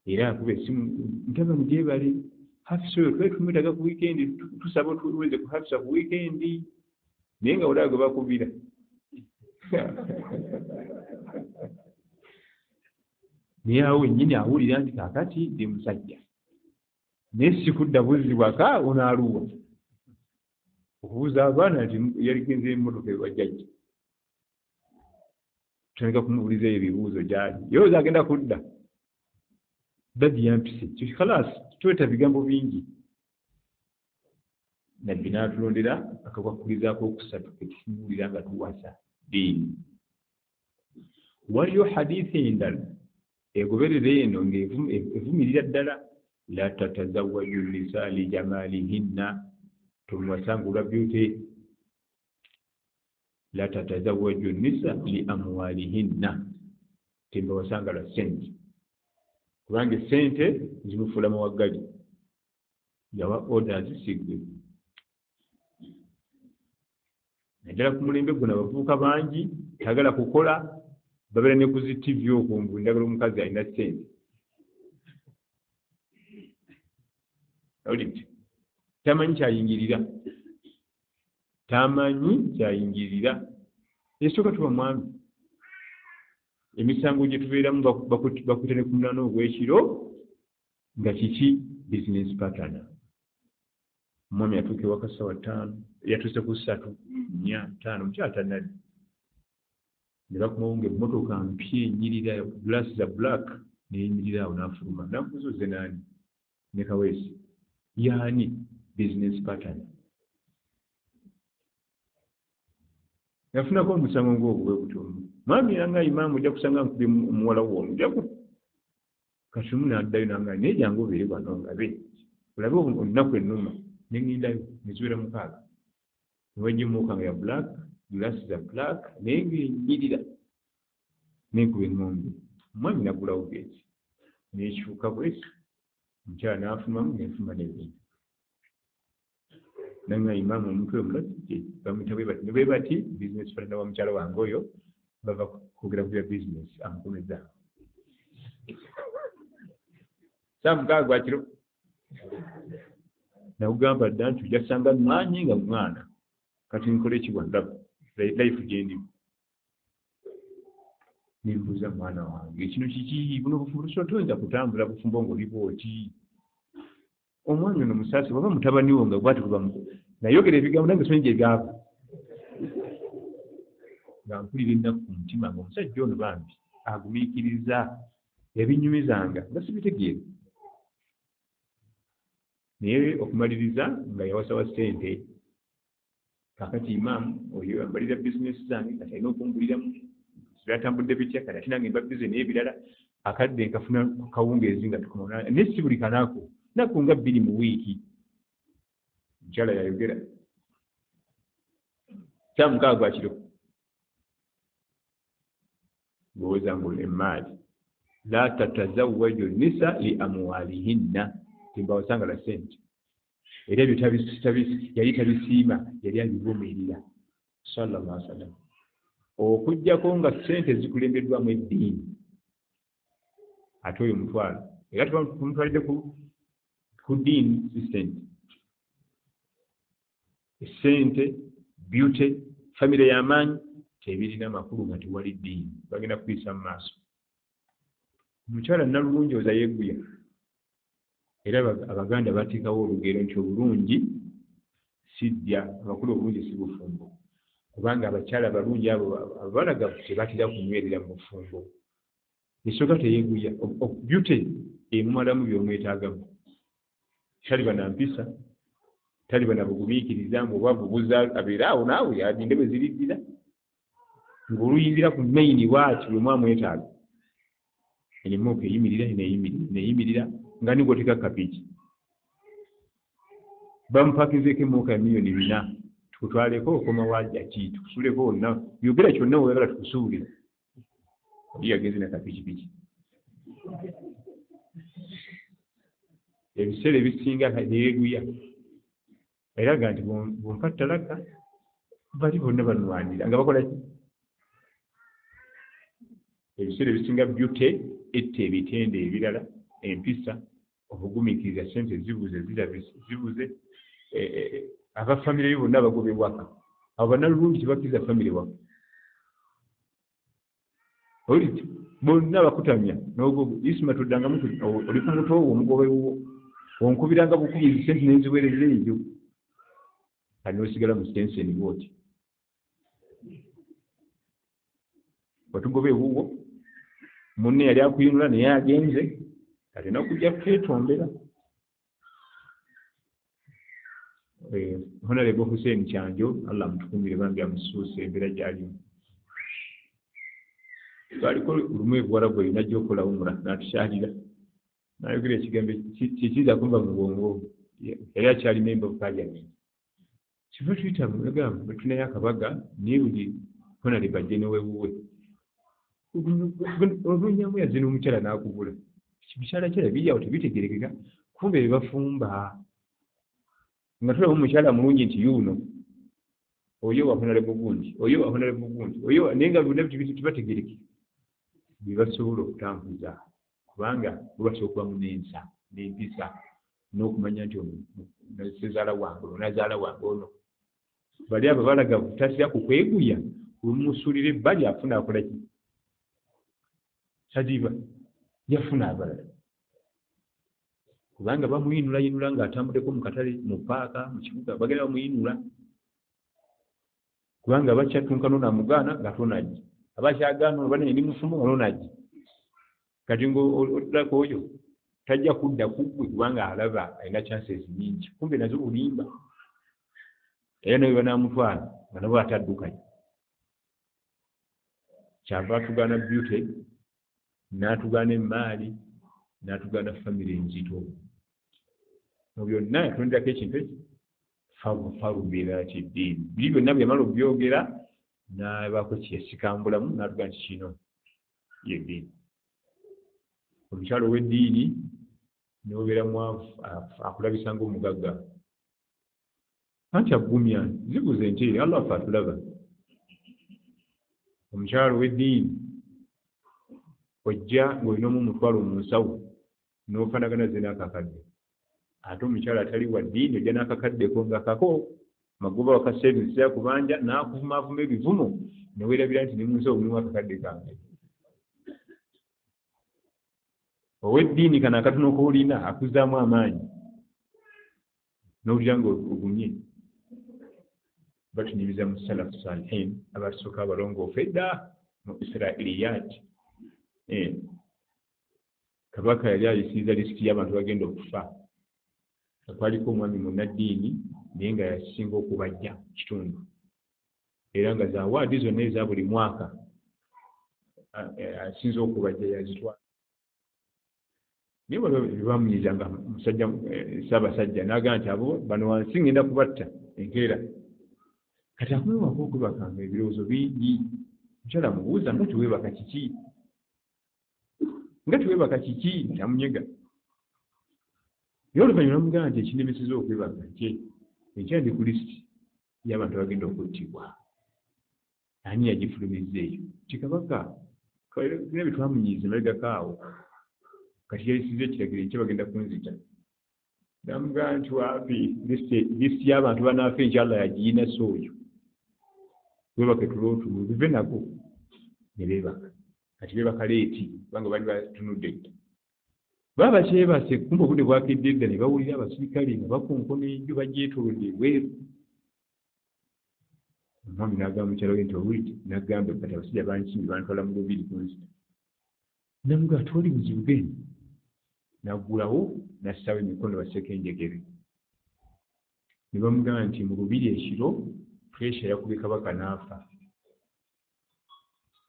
S1: Era akuba essimu mutabani gyebale Hafisa oyo twali tumwetaaga ku wiikendi, tusaba otuweze ku Hafisa ku wiikendi, naye nga olaba gwe bakubira. Naye awo wennyini awulira nti kaakati ndi musajja, naye si kudda buzzi waka onaaluwa okubuuza abaana nti yaligenze emmotoka ewa jjajja. Tutandika kumubuuliza eyo ebibuuzo gyali yowooza agenda kudda dadi yampise khalas, tweta bigambo bingi. Nabbi n'atulondera akakwakkulizaako okusatu ketutunuulira nga tuwasa ddiini. Waliyo hadithi endala egoberera eno ng'evumirira ddala, la tatazawwaju nisa lijamalihinna, tomuwasanga olwa beauty. La tatazawwaju nisa li amwalihinna, tembawasanga lwa ssente, kubanga essente zimufuula muwaggali, yawa orders sigwe. Naddala ku mulembe guno abavubuka bangi tagala kukola, babeera ne ku zi TV okwo mbu njagala omukazi alina ssente. Owulidde? Tamanyi kyayingirira, tamanyi kyayingirira. Esooka tuba mwami, emisango gye tubeeramu bakuyita ne ku munaana ogw'ekiro nga kiki? Business partner. Omwami atuuka ewaka ssaawa 5, yatuuse ku 3, 4, 5, omukyala tannadda. Ne bakomawo ng'emmotoka mpya enyirira, glass za black, neyimirira awo n'afuluma. N'amubuuza ozze n'ani? Ne Kaweesi. Y'ani? Business partner. Nafunako omusango ng'ogwo bwe gutyo. Mwami yanga imaamu ojja kusanga nkubye omuwala wo ono. Ojja ku kati omu n'addayo n'angamba naye jangu obeere wano olabe. Olabe olunaku ennuma. Ne ŋŋendayo ne ziwera 6. Ne wajja emmotoka nga ya black, glass za black, naye ng'enyirira. N'enkuba eŋŋombe. Omwami n'aggulawo geeti. N'ekyuka bw'eti. Omukyala n'afumamu n'enfuma n'ebintu. Nanga imaamu omuntu oyo mulabidde, bamuyita bwe bati ne bwe bati, business partner wa mukyala wange oyo, bava kwogera ku bya business, amukomezza. Ssaawa 6 gwa kiro. Nakugamba dda nti ojja kusanga nnwanyi nga mwana. Kati nkole ki bwa ndaba life gye ndimu. Ne mbuuza mwana wange, kino kiki? Buno bufumbo tosobola, toyinza kutambula bufumbo ng'oli bw'oti. Omwami ono musaasi, bw'aba mutabani wo nga bw'ati bwe bamu-, nayogera ebigambo nange simanyi gye byava. Nga mpulira ennaku ku mutima ng'omusajja ono bambi agumiikiriza ebinyumizanga nga sibitegeera. Naye okumaliriza nga yawasawa ssente. Kaakati imaamu oyo ambalira bizinesi zange, kati alina okumbuliramu byatambudde bitya, kati ate nange mba bize n'ebirala. Akadde nkafuna kawungeezi nga tukoma, naye si buli kanaku, nnaku nga 2 mu wiiki. Omukyala yayogera ssaawa 6 gwa kiro. Ng'owooza mbu emmaali. La tatazawwaju nisa li amwalihinna, tembawasanga lwa ssente. Era ebyo yali tabisiima, yali abivumirira sallallahu alaihi wasallam. Okuggyako nga ssente zikulembeddwamu eddiini, ate oyo mutwalo, era tumutwalidde ku ddiini, si ssente. Essente, beauty, famire y'amaanyi, tebirina makulu nga tewali ddiini, bagenda kuyisa mu maaso. Omukyala Nnalulungi oza yeeguya. Era Abaganda bateekawo olugero nti obulungi si ddya, amakulu obulungi si bufumbo. Kubanga abakyala abalungi abo abalagavu tebatera kunywerera mu bufumbo. Esooka teyeeguya, beauty emumalamu by'omwetaagamu. Taliba na mpisa, taliba na bugumiikiriza, mbu obwavu buzza abeere awo naawe alinde bwe ziriddira. Ng'oluyingira ku main bw'ati bwe mwamwetaaga. Emmotoka eyimirira, neeyimirira, neeyimirira, nga ni gw'oteeka kapiiki. Bamupakinzeeko emmotoka ya miliyoni 4, tukutwaleko okoma wa ki, tukusuuleko wonna, yogera kyonna w'oyagala tukusuule. Oli yagenze na kapikipiki. Ebiseera ebisinga neyeeguya. Era ga nti bw'ompa talaka, bali bonna banwanira nga bakola ki? Ebiseera ebisinga beauty etta ebitende ebirala, empisa, obugumiikiriza, ssente zibuze, zirabise, zibuze. Aba famire yo bonna bagobebwa waka. Abo bannalulungi tebakkiriza famire waka. Owulidde? Bonna bakutamya n'ogogo. Isma toddangamu oli ku muto wo, omugoba ewuwo. Onkubiranga bukubizi ssente ne nziweereza eyo. Kati n'osigala mu sitenseni bw'oti. Watugoba ewuwo, munne yali akuyinula naye agenze, kati n'okujja kwetombera. Honorable Hussein Kyanjo, Allah amutukumire bambi amusuuse embeera gy'alimu. Twaliko lumu ebuwarabu eyo najja okukola umura n'atukyalira, n'ayogera ekigambo kikiyinza kunva mu bwongo, yali akyali member of parliament. Kiva tuyita agamba tunayo akabaga naye buli honorable ajje n'owewuwe. Olunyamu yazze n'omukyala n'akubula. Bikyala kyala biri awo tebitegeerekeka, kumbe be bafumba. Nga tulaba omukyala mulungi nti yuuno, oyo wa honorable gundi, oyo wa honorable gundi, oyo naye nga byonna tebategeerekeka. Bye basobola okutambuza kubanga bo basobola okubamu n'ensa n'empisa n'okumanya nti ono ssezaala wange, ono nazaala wange ono. Bali abo balaga butatya ku kweguya, wemusuulira ebbali afuna akola ki? Sadiba yafuna abalala kubanga bamuyinula ng'atambuddeko mu katale, mu paaka, mu kibuga, bagenda bamuyinula kubanga bakyattunka n'ono amugaana nga tonajja, abakyagaana ono banene ndi mufumbo nga n'onajja. Kati ng'oddako oyo tajja kudda ku ggwe kubanga alaba alina chances nnyingi, kumbe nazo bulimba. Era nawe banaamutwala nga nabo ataddukayo. Kyava atugaana beauty, n'atugaana emmaali, n'atugaana famire enzito. Mu byonna yatonderako ekintu eki faru bidhaati ddiini. Biri byonna bwe yamala okubyogera n'abaako kye yasikambulamu n'atugaa nti kino ye ddiini. Omukyala ow'eddiini n'obeera mwavu akulabisa ng'omugagga. Anti agumya zibuze nti Allah waffe atulaba. Omukyala ow'eddiini ojja ng'olina omu omutwalo mu nsawo n'ofaanagana ze n'akakadde. Ate omukyala atali wa ddiini ojja n'akakaddeko nga kako magoba waka savings yakubanja n'akuvumaavuma ebivumo ne weerabira nti ne mu nsawo mulimu akakadde kange. Ow'eddiini kano akatono k'olina akuzzaamu amaanyi n'owulira nga ogumye. Batunyumiza mu salafu salihin abasooka abalongoofu edda mu Israiliyat. Kabaka yali ayisiriza lisiti y'abantu bagenda okufa. Kwaliko omwami munnaddiini naye nga yasinga okubajja kitundu, era nga zawaadi zonna eza buli mwaka asinze okubajja yazitwala. Naye waliwo bye nga musajja ssaabasajja n'agamba nti abo bano wansi ngenda kubatta enkeera. Kati akomewako okwebakanga ebirowoozo bingi. Mukyala amubuuza nga teweebaka kiki? Nga teweebaka kiki? Ntamunyega. Naye oluvannyuma n'amugamba nti ekinnemesezza okwebaka kye enkya ndi ku lisiti y'abantu abagenda okuttibwa. Ani yagifulumizza eyo? Nti kabaka tulina bye twamunyiiza emabegako awo, kati yayisizza ekiragiro enkya bagenda kunzita. N'amugamba nti waapi lisiti y'abantu banaafa enkya Allah yagiyina si oyo. Weebake tulo otulo bive nako ne beebaka. Kati beebaka leeti kubanga baali batunudde dda. Baba bakyebase kumbe obudde bwakedde dda ne bawulira abasirikale nga bakonkona enju bagyetoolodde ebweru. Omwami n'agamba mukyala we nti owulidde n'agamba kati abasajja bankimye bantwala mu lubiri kunzita. Namugamba tewali buzibu genda. N'aggulawo n'assaawo emikono basseeko enjegere. Ne bamugamba nti mu lubiri ekiro puresha yakubye kabaka n'afa.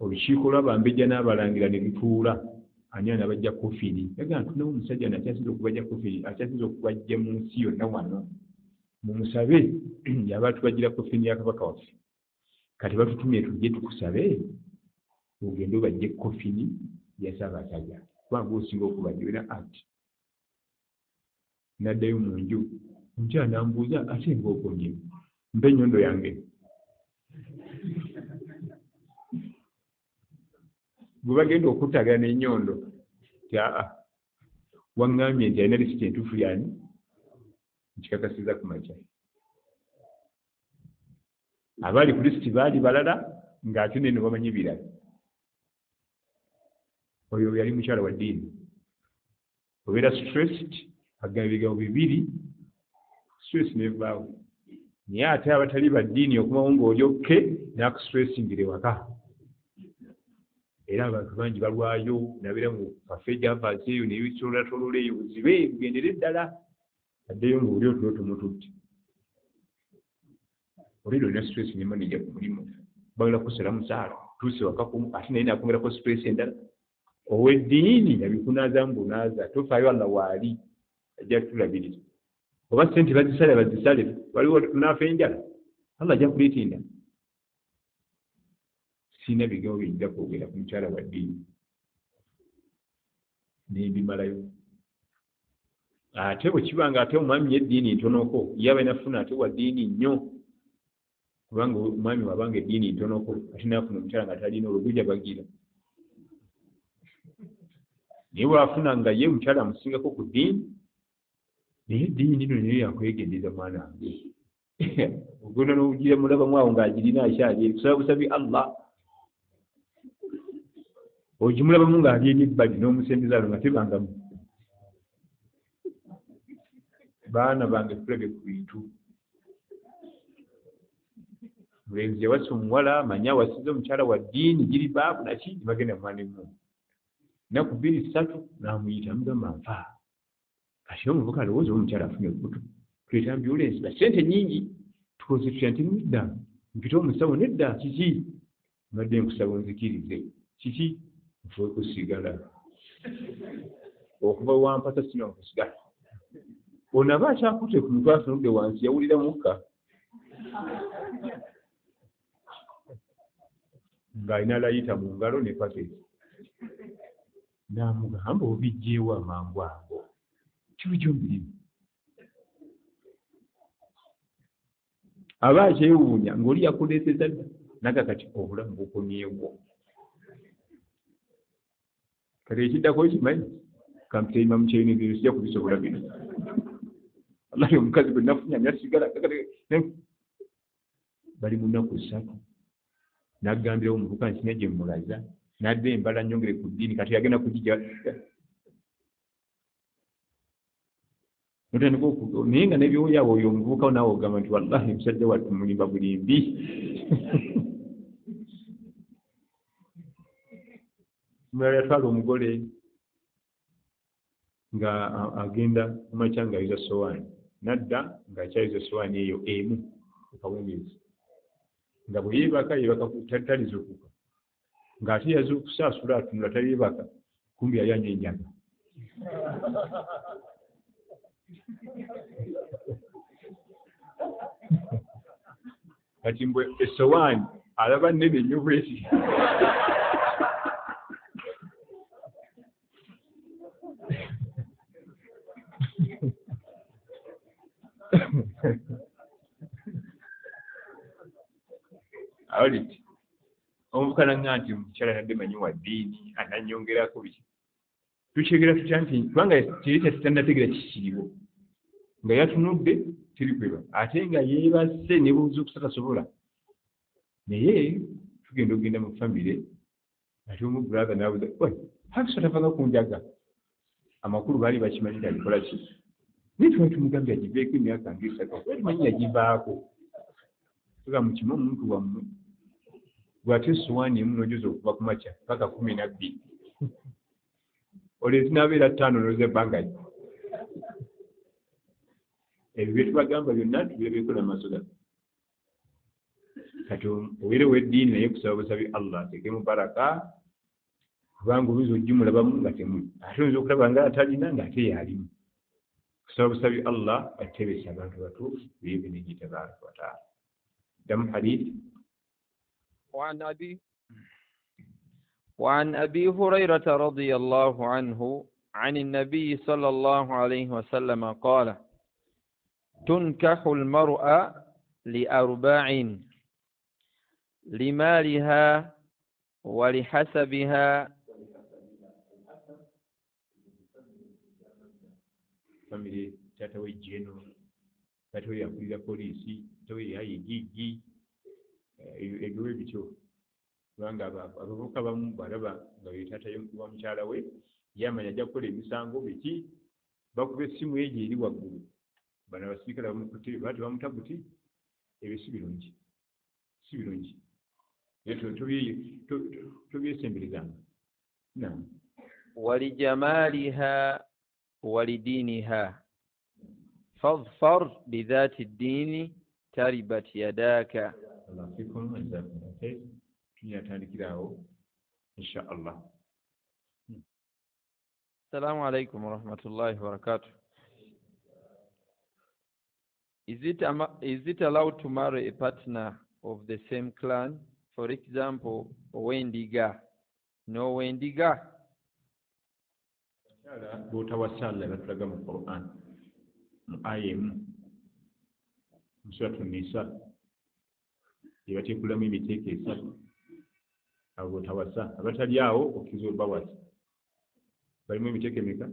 S1: Olukiiko lw'abambejja n'abalangira ne lutuula ani anaabajja kofini. Yagamba tulinawo omusajja akyasinze okubajja kofini, akyasinze okubajja mu nsi yonna wano. Mumusabe yaba atubajjira kofini ya kabaka waffe. Kati batutumye tujje tukusabe ogende obajje kofini ya Ssaabasajja kubanga osinga okubajja olina art. N'addayo mu nju, omukyala n'amubuuza ate ng'okomye mpa ennyondo yange. Bwe bagenda okuttagana n'ennyondo nti aa waŋŋambye nti alina lisiti entuufu yani nkikakasizza ku makya. Abaali ku lisiti baali balala ng'ate neno bamanyi birala. Oyo yali mukyala wa ddiini. Obeera stressed agamba ebigambo bibiri stress nevaawo. Naye ate abatali ba ddiini okomawo ng'oli okke n'akusitressingira ewaka. Era abantu bangi balwayo nabeera mu kafe gyavaasi eyo nebitololatolola eyo buzibe bugendere ddala addeyo ng'oli otulo tumututte. Oliro olina stress ne manager ku mulimu, bagala kusala musaala, tuuse wakakumu ate naye nakwongerako stress endala. Ow'eddiini yabikunaaza mbunaaza, tofaayo, Allah waali ajja kutulabirira. Oba ssente bazisale bazisale, waliwo tunaafa enjala, Allah ajja kuleeta endala. Sirina bigambo bye nja kwogera ku mukyala wa ddiini nembimalayo. Ate bwe kiba nga ate omwami eddiini ntonoko, ye aba nafuna ate wa ddiini nnyo, kubanga omwami wabanga eddiini ntonoko ate naafuna omukyala nga talina, olwo guja bagira. Naye bw'afuna nga ye omukyala amusingako ku ddiini, naye eddiini no nayo yakwegendereza mwana wange, ogenda n'ogira mulabamu awo ng'agirina akyali kusaba busabi Allah, ogimulabamu ng'ali eri ebbali n'omusembeza alo nga tebangamu. Baana bange tulabye ku bintu. Mulenzi yawasa omuwala, manye awasiza omukyala wa ddiini giribaabu naki, ne bagenda mwana emu nnaku bbiri ssatu n'amuyita amugamba nfa. Kati omuvubuka alowooza omukyala afunye olubuto, tuleeta ambulensi ba ssente nnyingi, tukoze tutya? Nti nedda, mpite omusawo. Nedda, kiki? Mbadde nkusaba onzikirize. Kiki? Nfuwe ku sigala, okuva wampasa sinywa ku sigala. Ono aba akyakutte ku mutwe atunudde wansi, yawulira mukka ng'alina layita mu ngalo ne paketi, n'amugamba obiggyeewo amangu ago, kibijjo mbirimu. Aba akyewuunya ng'oli yakuleeseza dda naga kati obulamu bukomyewo. Kati ekiddako okimanyi, kampita Imamu Kyeyune, bino sijja kubisobola bino. Wallahi omukazi gwe nafunye anywa sigala. Bali mu nnaku ssatu n'agambirawo omuvubuka nti sina gye mmulaza, n'adda embala nnyongere ku ddiini, kati agenda kugijja notandika naye nga nebyoyawo oyo omuvubuka naawe ogamba nti wallahi musajja wattu mulimba bulimbi. Omulala yatwala omugole nga agenda mumakya ng'ayoza sowaani, nadda ng'akyayoza sowaani eyo emu ekawungeezi, nga bwe yeebaka yeebaka talizuukuka, ng'ate yazuukusaasula atunula taliebaka, kumbi yali anywa enjaga. Kati mbwe esowaani alaba nnene nnyo bweti. Awulidde omuvubuka naŋŋa nti omukyala yadde manyi wa ddiini anannyongerako biki. Tukyegera tutya nti kubanga kiri tetannategeera kikiriwo, nga yatunudde teri kweba, ate nga yeebase ne buzuukusa tasobola. Naye tugenda okugenda mu famire ate omu brother n'abuuza Hafisa tavanga ku njaga. Amakulu baali bakimanyi nti alikola ki, naye twali tumugambye agiveeko emyaka ng'esatu, kuba tumanyi yagivaako. Tuga mukime omuntu wammwe gwate essowaani emu n'ojoza okuva ku makya paka 12, olwo ezinaabeera ttaano n'oza ebbanga ki? Ebyo bye tubagamba byonna tubirabyeko n'amaaso gaffe. Kati obeere ow'eddiini naye kusaba busabi Allah ateekemu baraka, kubanga oyinza ogimulabamu nga temuli, ate oyinza okulaba nga atalina ng'ate yalimu. Kusaba busabi Allah atebesa abantu batuufu biidhinihi tabaraka wataala. Ddamu hadith.
S2: وعن أبي هريرة رضي الله عنه عن النبي صلى الله عليه وسلم قال: تنكح المرأة لأربع: لمالها ولحسبها.
S1: Famire taata we jeno, taata we yakulira poliisi, taata we yaye gigi, ebyo bityo. Kubanga abavubuka bamu balaba nga ye taata wa mukyala we, ye amanya ajja kukola emisango biki, bakuba essimu ye gyeri waggulu, bano abasirikale bamukutte baati bamuta buti. Ebyo si birungi, si birungi, tobyesemberezanga. Naam.
S2: ولجمالها ولدينها، فاظفر بذات الدين تربت يداك.
S1: الله فيكم وجزاكم الله خير. تندikirawo insha Allah.
S2: Assalamu alaikum warahmatullahi wabarakatuh. Is it allowed to marry a partner of the same clan? For example, Owendiga. No Wendiga.
S1: Bw'otawasa Allah batulaga mu Qur'an mu aya emu mu Suratu Nisa ebateekulamu emiteeko esatu. Abo bw'otawasa abatali awo okkiriza obawasa. Balimu emiteeko emeka?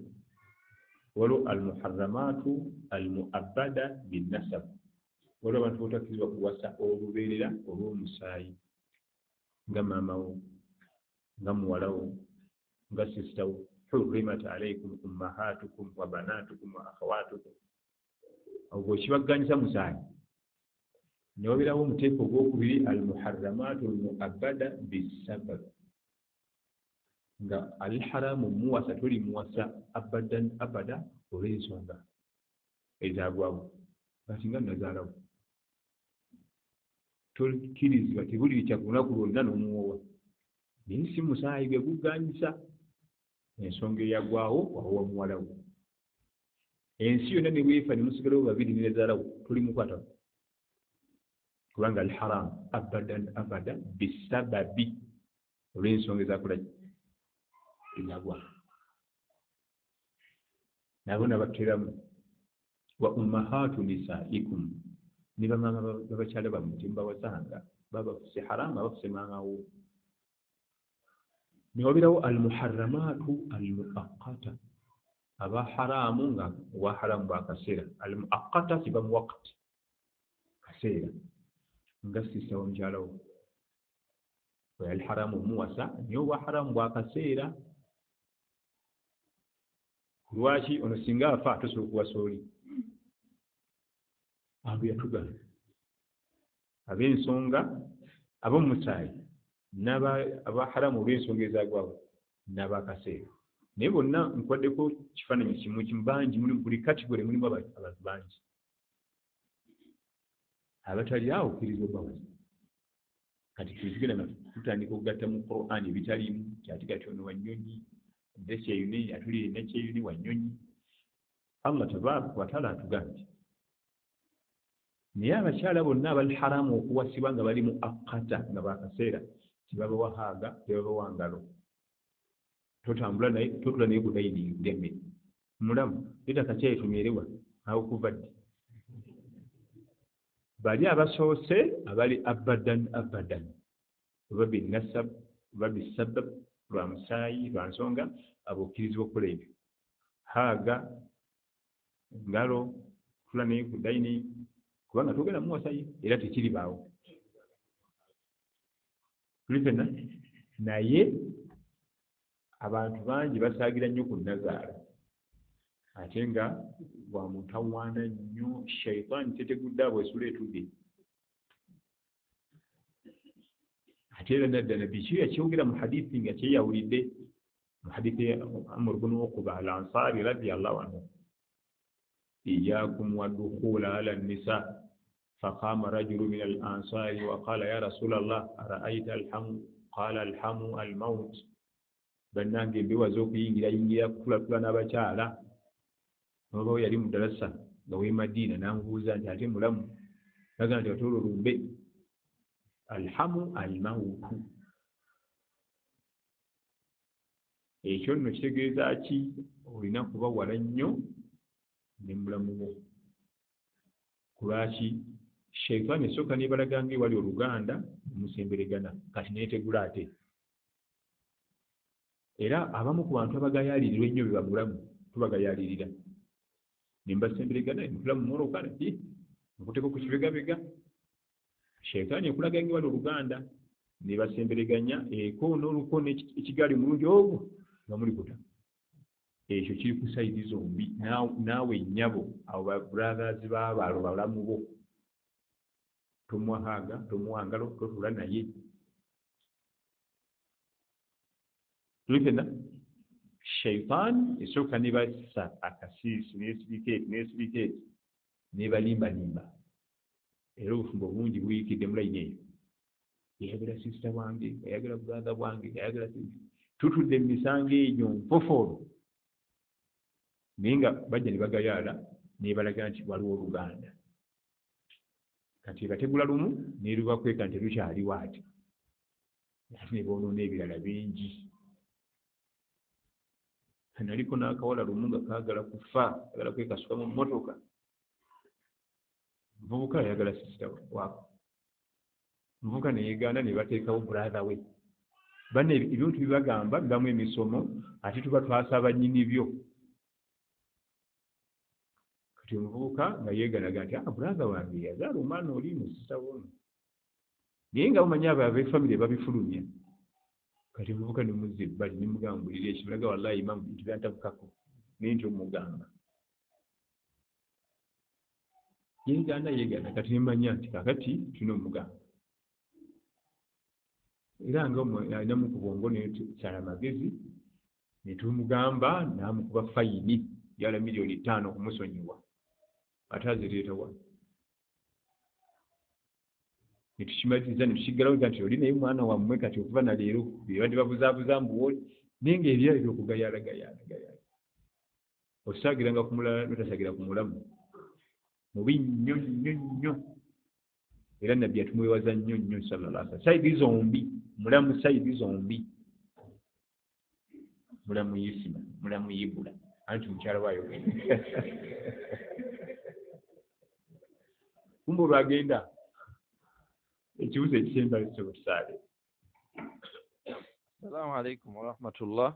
S1: Waliwo almuharramatu almuabbada binnasab, waliwo abantu botakkirizibwa kuwasa olubeerera olw'omusaayi, nga maamawo, nga muwalawo, nga sisitawo. Hurrimat alaykum ummahatukum wa banatukum wa akhawatukum. Ogwo kibagganyisa musaayi. Ne wabeerawo omuteeko ogwokubiri almuharramatu almuabbada bisabab, nga alharamu muwasa toli muwasa abadan abada olw'ensonga ezagwawo, kati nga nazaalawo tokkirizibwa, tebulirikya ku lunaku lwonna n'omuwowa, naye si musaayi gwe gugganyisa ensonga eyagwawo wawowa muwalawo. Ensi yonna ne bwefa ne musigalawo babiri ne nazaalawo toli mukwatako, kubanga alharamu abadan abada bisababi, olw'ensonga ezakolaki ezagwa. Nabo nabateramu wa ummahatu nisaikum, ne bamaama babakyala bammwe temubawasanga, babafuse haramu, abafuse maamawo. Ne wabeerawo almuharramatu almuaqqata, aba haramu nga wa haramu bwakaseera. Almuaqqata kiba mu wakati, kaseera, nga sisita wa mukyalawo oyo alharamu omuwasa, naye obwa haramu bwakaseera. Lwaki ono singa afa tosobola okuwasa oli? Abo yatugamba ab'ensonga ab'omusaayi n'abaharamu olw'ensonga ezagwawo n'abakaseera, naye bonna nkwaddeko kifaananyi kimu kimu, bangi muli buli kategore mulimu abantu bangi abatali awo okkiriza obawasa. Kati tuzigenda nga tutandika okugatta mu Qur'an ebitaliimu, kyati kati ono wannyonyi ndekyeyune atuli nekyeyune wannyonyi. Allah tabaraka wataala atugambye naye abakyala bonna abali haramu okuwasibwa nga bali mu akkata, nga bakaseera, tebabawa haaga, tebabawa ngalo, totambula naye, totula naye ku dining kulya mmere, mulamu leeta akacaayi tunywerewa awo kuva ddi? Bali abasoose abali abadan abadan, oba binnasab oba bisabab, lwa musaayi lwa nsonga, abo okkirizibwa okukola ebyo, haaga, ngalo, tula naye ku dining, kubanga togenda muwasayo era tekiribaawo. Tuli ffenna? Naye abantu bangi basaagira nnyo ku nnazaala, ate nga bwa mutawaana nnyo. Shaitaani tetegudde abo esula etudde. Ate era nadda nabbi kyo yakyogera mu hadithi nga kyeyawulidde, mu hadithi ya Amr ibn Uqba al Ansari radiyallahu anhu, iyakum wadukhula ala nisa faqama rajulu min al ansari wa qala ya rasulallah ara'ayta alhamu qala alhamu almaut. Bannange mbewaza okuyingira yingira kutulatula n'abakyala. Oba yali mu ddalasa nga w'e Madiina n'amubuuza nti ate mulamu? Nagamba nti ate olwo lumbe. Alhamu almautu, ekyo nno kitegeeza ki? Olina kuba wala nnyo ne mulamu wo. Kulwaki? Sheitaani esooka n'ebalaga ng'ewali oluganda musemberegana, kati neetegula ate. Era abamu ku bantu abagayaalirirwa ennyo be bamulamu, tubagayaalirira ne mbasemberegana, mutula mu mmoloka nkuteeka ku kibegabega. Sheitaani ekulaga ng'ewali oluganda ne basembereganya ekoona olukoona ekigaali omulundi ogwo nga muli kuta. Ekyo kiri ku sayidi zombi, naawe nnyabo abo ba brothers b'abaalo balamu bo, tomuwa haaga, tomuwa ngalo, totula naye. Tuli ffenna? Shaitaani esooka ne bassa akasiisi n'esirika eti n'esirika eti ne balimbalimba. Era obufumbo bungi buyikidde mu layini eyo. Yayagala sister wange, yayagala brother wange, yayagala tutudde mu misango egyo nfofoolo, naye nga bajja ne bagayaala nebalaga nti waliwo oluganda. Kati bategula lumu nerubakweka nti lukyaliwo, ate ate ne boonoona ebirala bingi. Naliko n'akawala lumu nga kaagala kufa, agala kwekasuka mu mmotoka. Muvubuka ayagala sister waako, muvubuka neyegaana, ne bateekawo brother we. Banne ebintu bibagamba bibamu emisomo, ate tuba twasaba nnyini byo. Kati omuvubuka nga yeeganaga nti brother wange yazaala omwana oli mu sister wono, naye nga bamanyi abo ab'efamire babifulumya. Kati omuvubuka nemuzza ebbali nemugamba, mbulira ekimulaga, wallahi imamu bintu byantabukako, naye nti omugamba yeegaana yeegaana. Kati nemanya nti kakati tulina omugamba, era nga alinamu ku bwongo nesala amagezi netumugamba, n'amukuba fayini yala 5 miliyoni okumusonyiwa, ate azireeta wano. Netukimaliriza netukiggalawo nti oli naye mwana wammwe. Kati okuva na leero bebadde babuzaabuza mbuwoli, naye nga ebyayo byokugayaala gayaala gayaala, osaagiranga ku mulala notasagira ku mulamu, mubi nnyo nnyo nnyo. Era nabbi yatumwewaza nnyo nnyo sallallahu alaihi wasallam, side zombi mulamu, side zombi mulamu, yisima mulamu, yibula anti mukyala waayo kumba olwagenda. Ekibuzo ekisembayo sobusaale.
S2: Assalamu alaikum warahmatullah.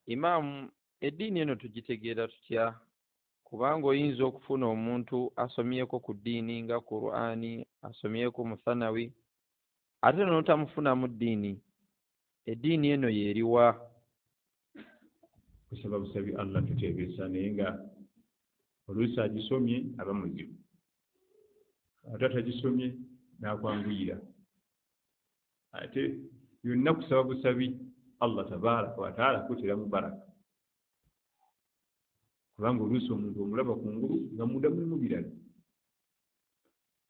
S2: Imaamu, eddiini eno tugitegeera tutya? Kubanga oyinza okufuna omuntu asomyeko ku ddiini nga Qur'ani, asomyeko muthanawi, ate n'otamufunamu ddiini. Eddiini eno yeeriwa?
S1: Kusaba busabi Allah tuteebesa, naye nga oluusi agisomye aba muzibu, ate atagisomye n'akwanguyira. Ate byonna kusaba busabi Allah tabaraka wataala kuteramu baraka, kubanga oluusi omuntu omulaba kungulu nga munda mulimu birala.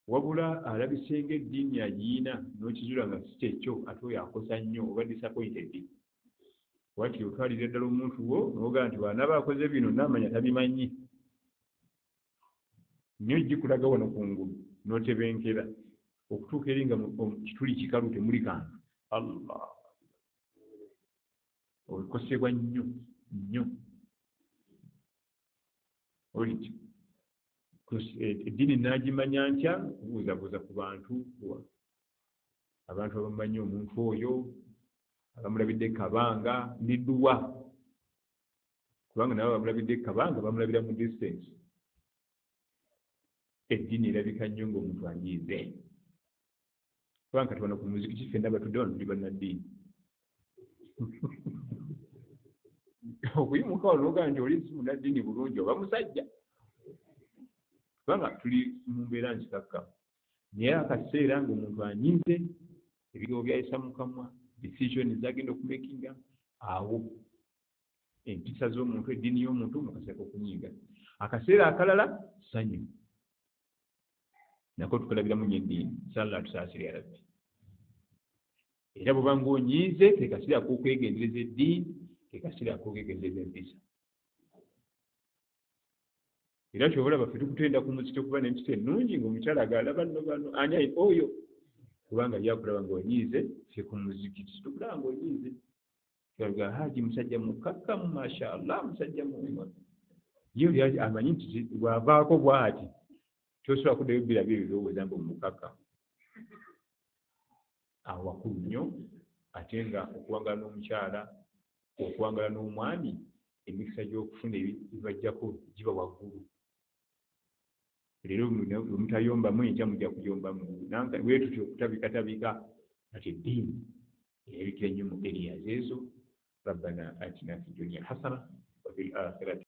S1: Wabula alabisenga eddiini agiina n'okizula nga si kyekyo, ate oyo akosa nnyo oba disappointed. Wati otwalira ddala omuntu wo n'ogamba nti bw'anaaba akoze bino naamanya tabimanyi nnyo, gikulaga wano kungulu n'otebenkera okutuuka eri nga kituli kikalu temuli kantu. Allah okosebwa nnyo nnyo. Oliti eddiini naagimanya ntya? Kubuuzabuuza ku bantu, abantu abamanyi omuntu oyo, abamulabidde kabanga nedduwa, kubanga nabo bamulabidde kabanga, bamulabira mu distance. Eddiini erabika nnyo ng'omuntu anyiize, kubanga kati wano ku muzikiti ffenna batudde wano tuli bannaddiini. Okuyimuka wano nogaa nti oli si munnaddiini bulungi oba musajja, kubanga tuli mu mbeera nzikakkamu. Naye akaseera ng'omuntu anyiize, ebigambo byayisa mu kamwa, decision zagenda okumakinga awo, empisa z'omuntu, eddiini y'omuntu mu kaseera k'okunyiiga. Akaseera akalala ssanyu, nako tukalabiramu nnyo eddiini. Salla tusaasire ya Rabbi. Era bw'oba ng'onyiize, ke kaseera ak'okwegendereza eddiini, ke kaseera ak'okwegendereza empisa. Era kyova olaba ffe tukutenda ku muzikiti okuba n'empisa ennungi, ng'omukyala agala banno bano ani oyo, kubanga ye akulaba ng'onyiize. Ffe ku muzikiti tukulaba ng'onyiize, ga haji musajja mukakkamu, mashallah, musajja mu ye oli amanyi nti bw'avaako bw'ati tosobola kuddayo birabyo ebirowooza mbu mukakkamu. Awo wakulu nnyo. Ate nga okuwangala n'omukyala, okuwangala n'omwami, emikisa gy'okufuna ebibajjako giba waggulu. Leero mutayombamu, enkya mujja kuyombamu, bwe tutyo okutabikatabika. Ati eddiini erabikira nnyo mu areas ezo. Rabbana atina fi dunya hasana wa fil akhirati.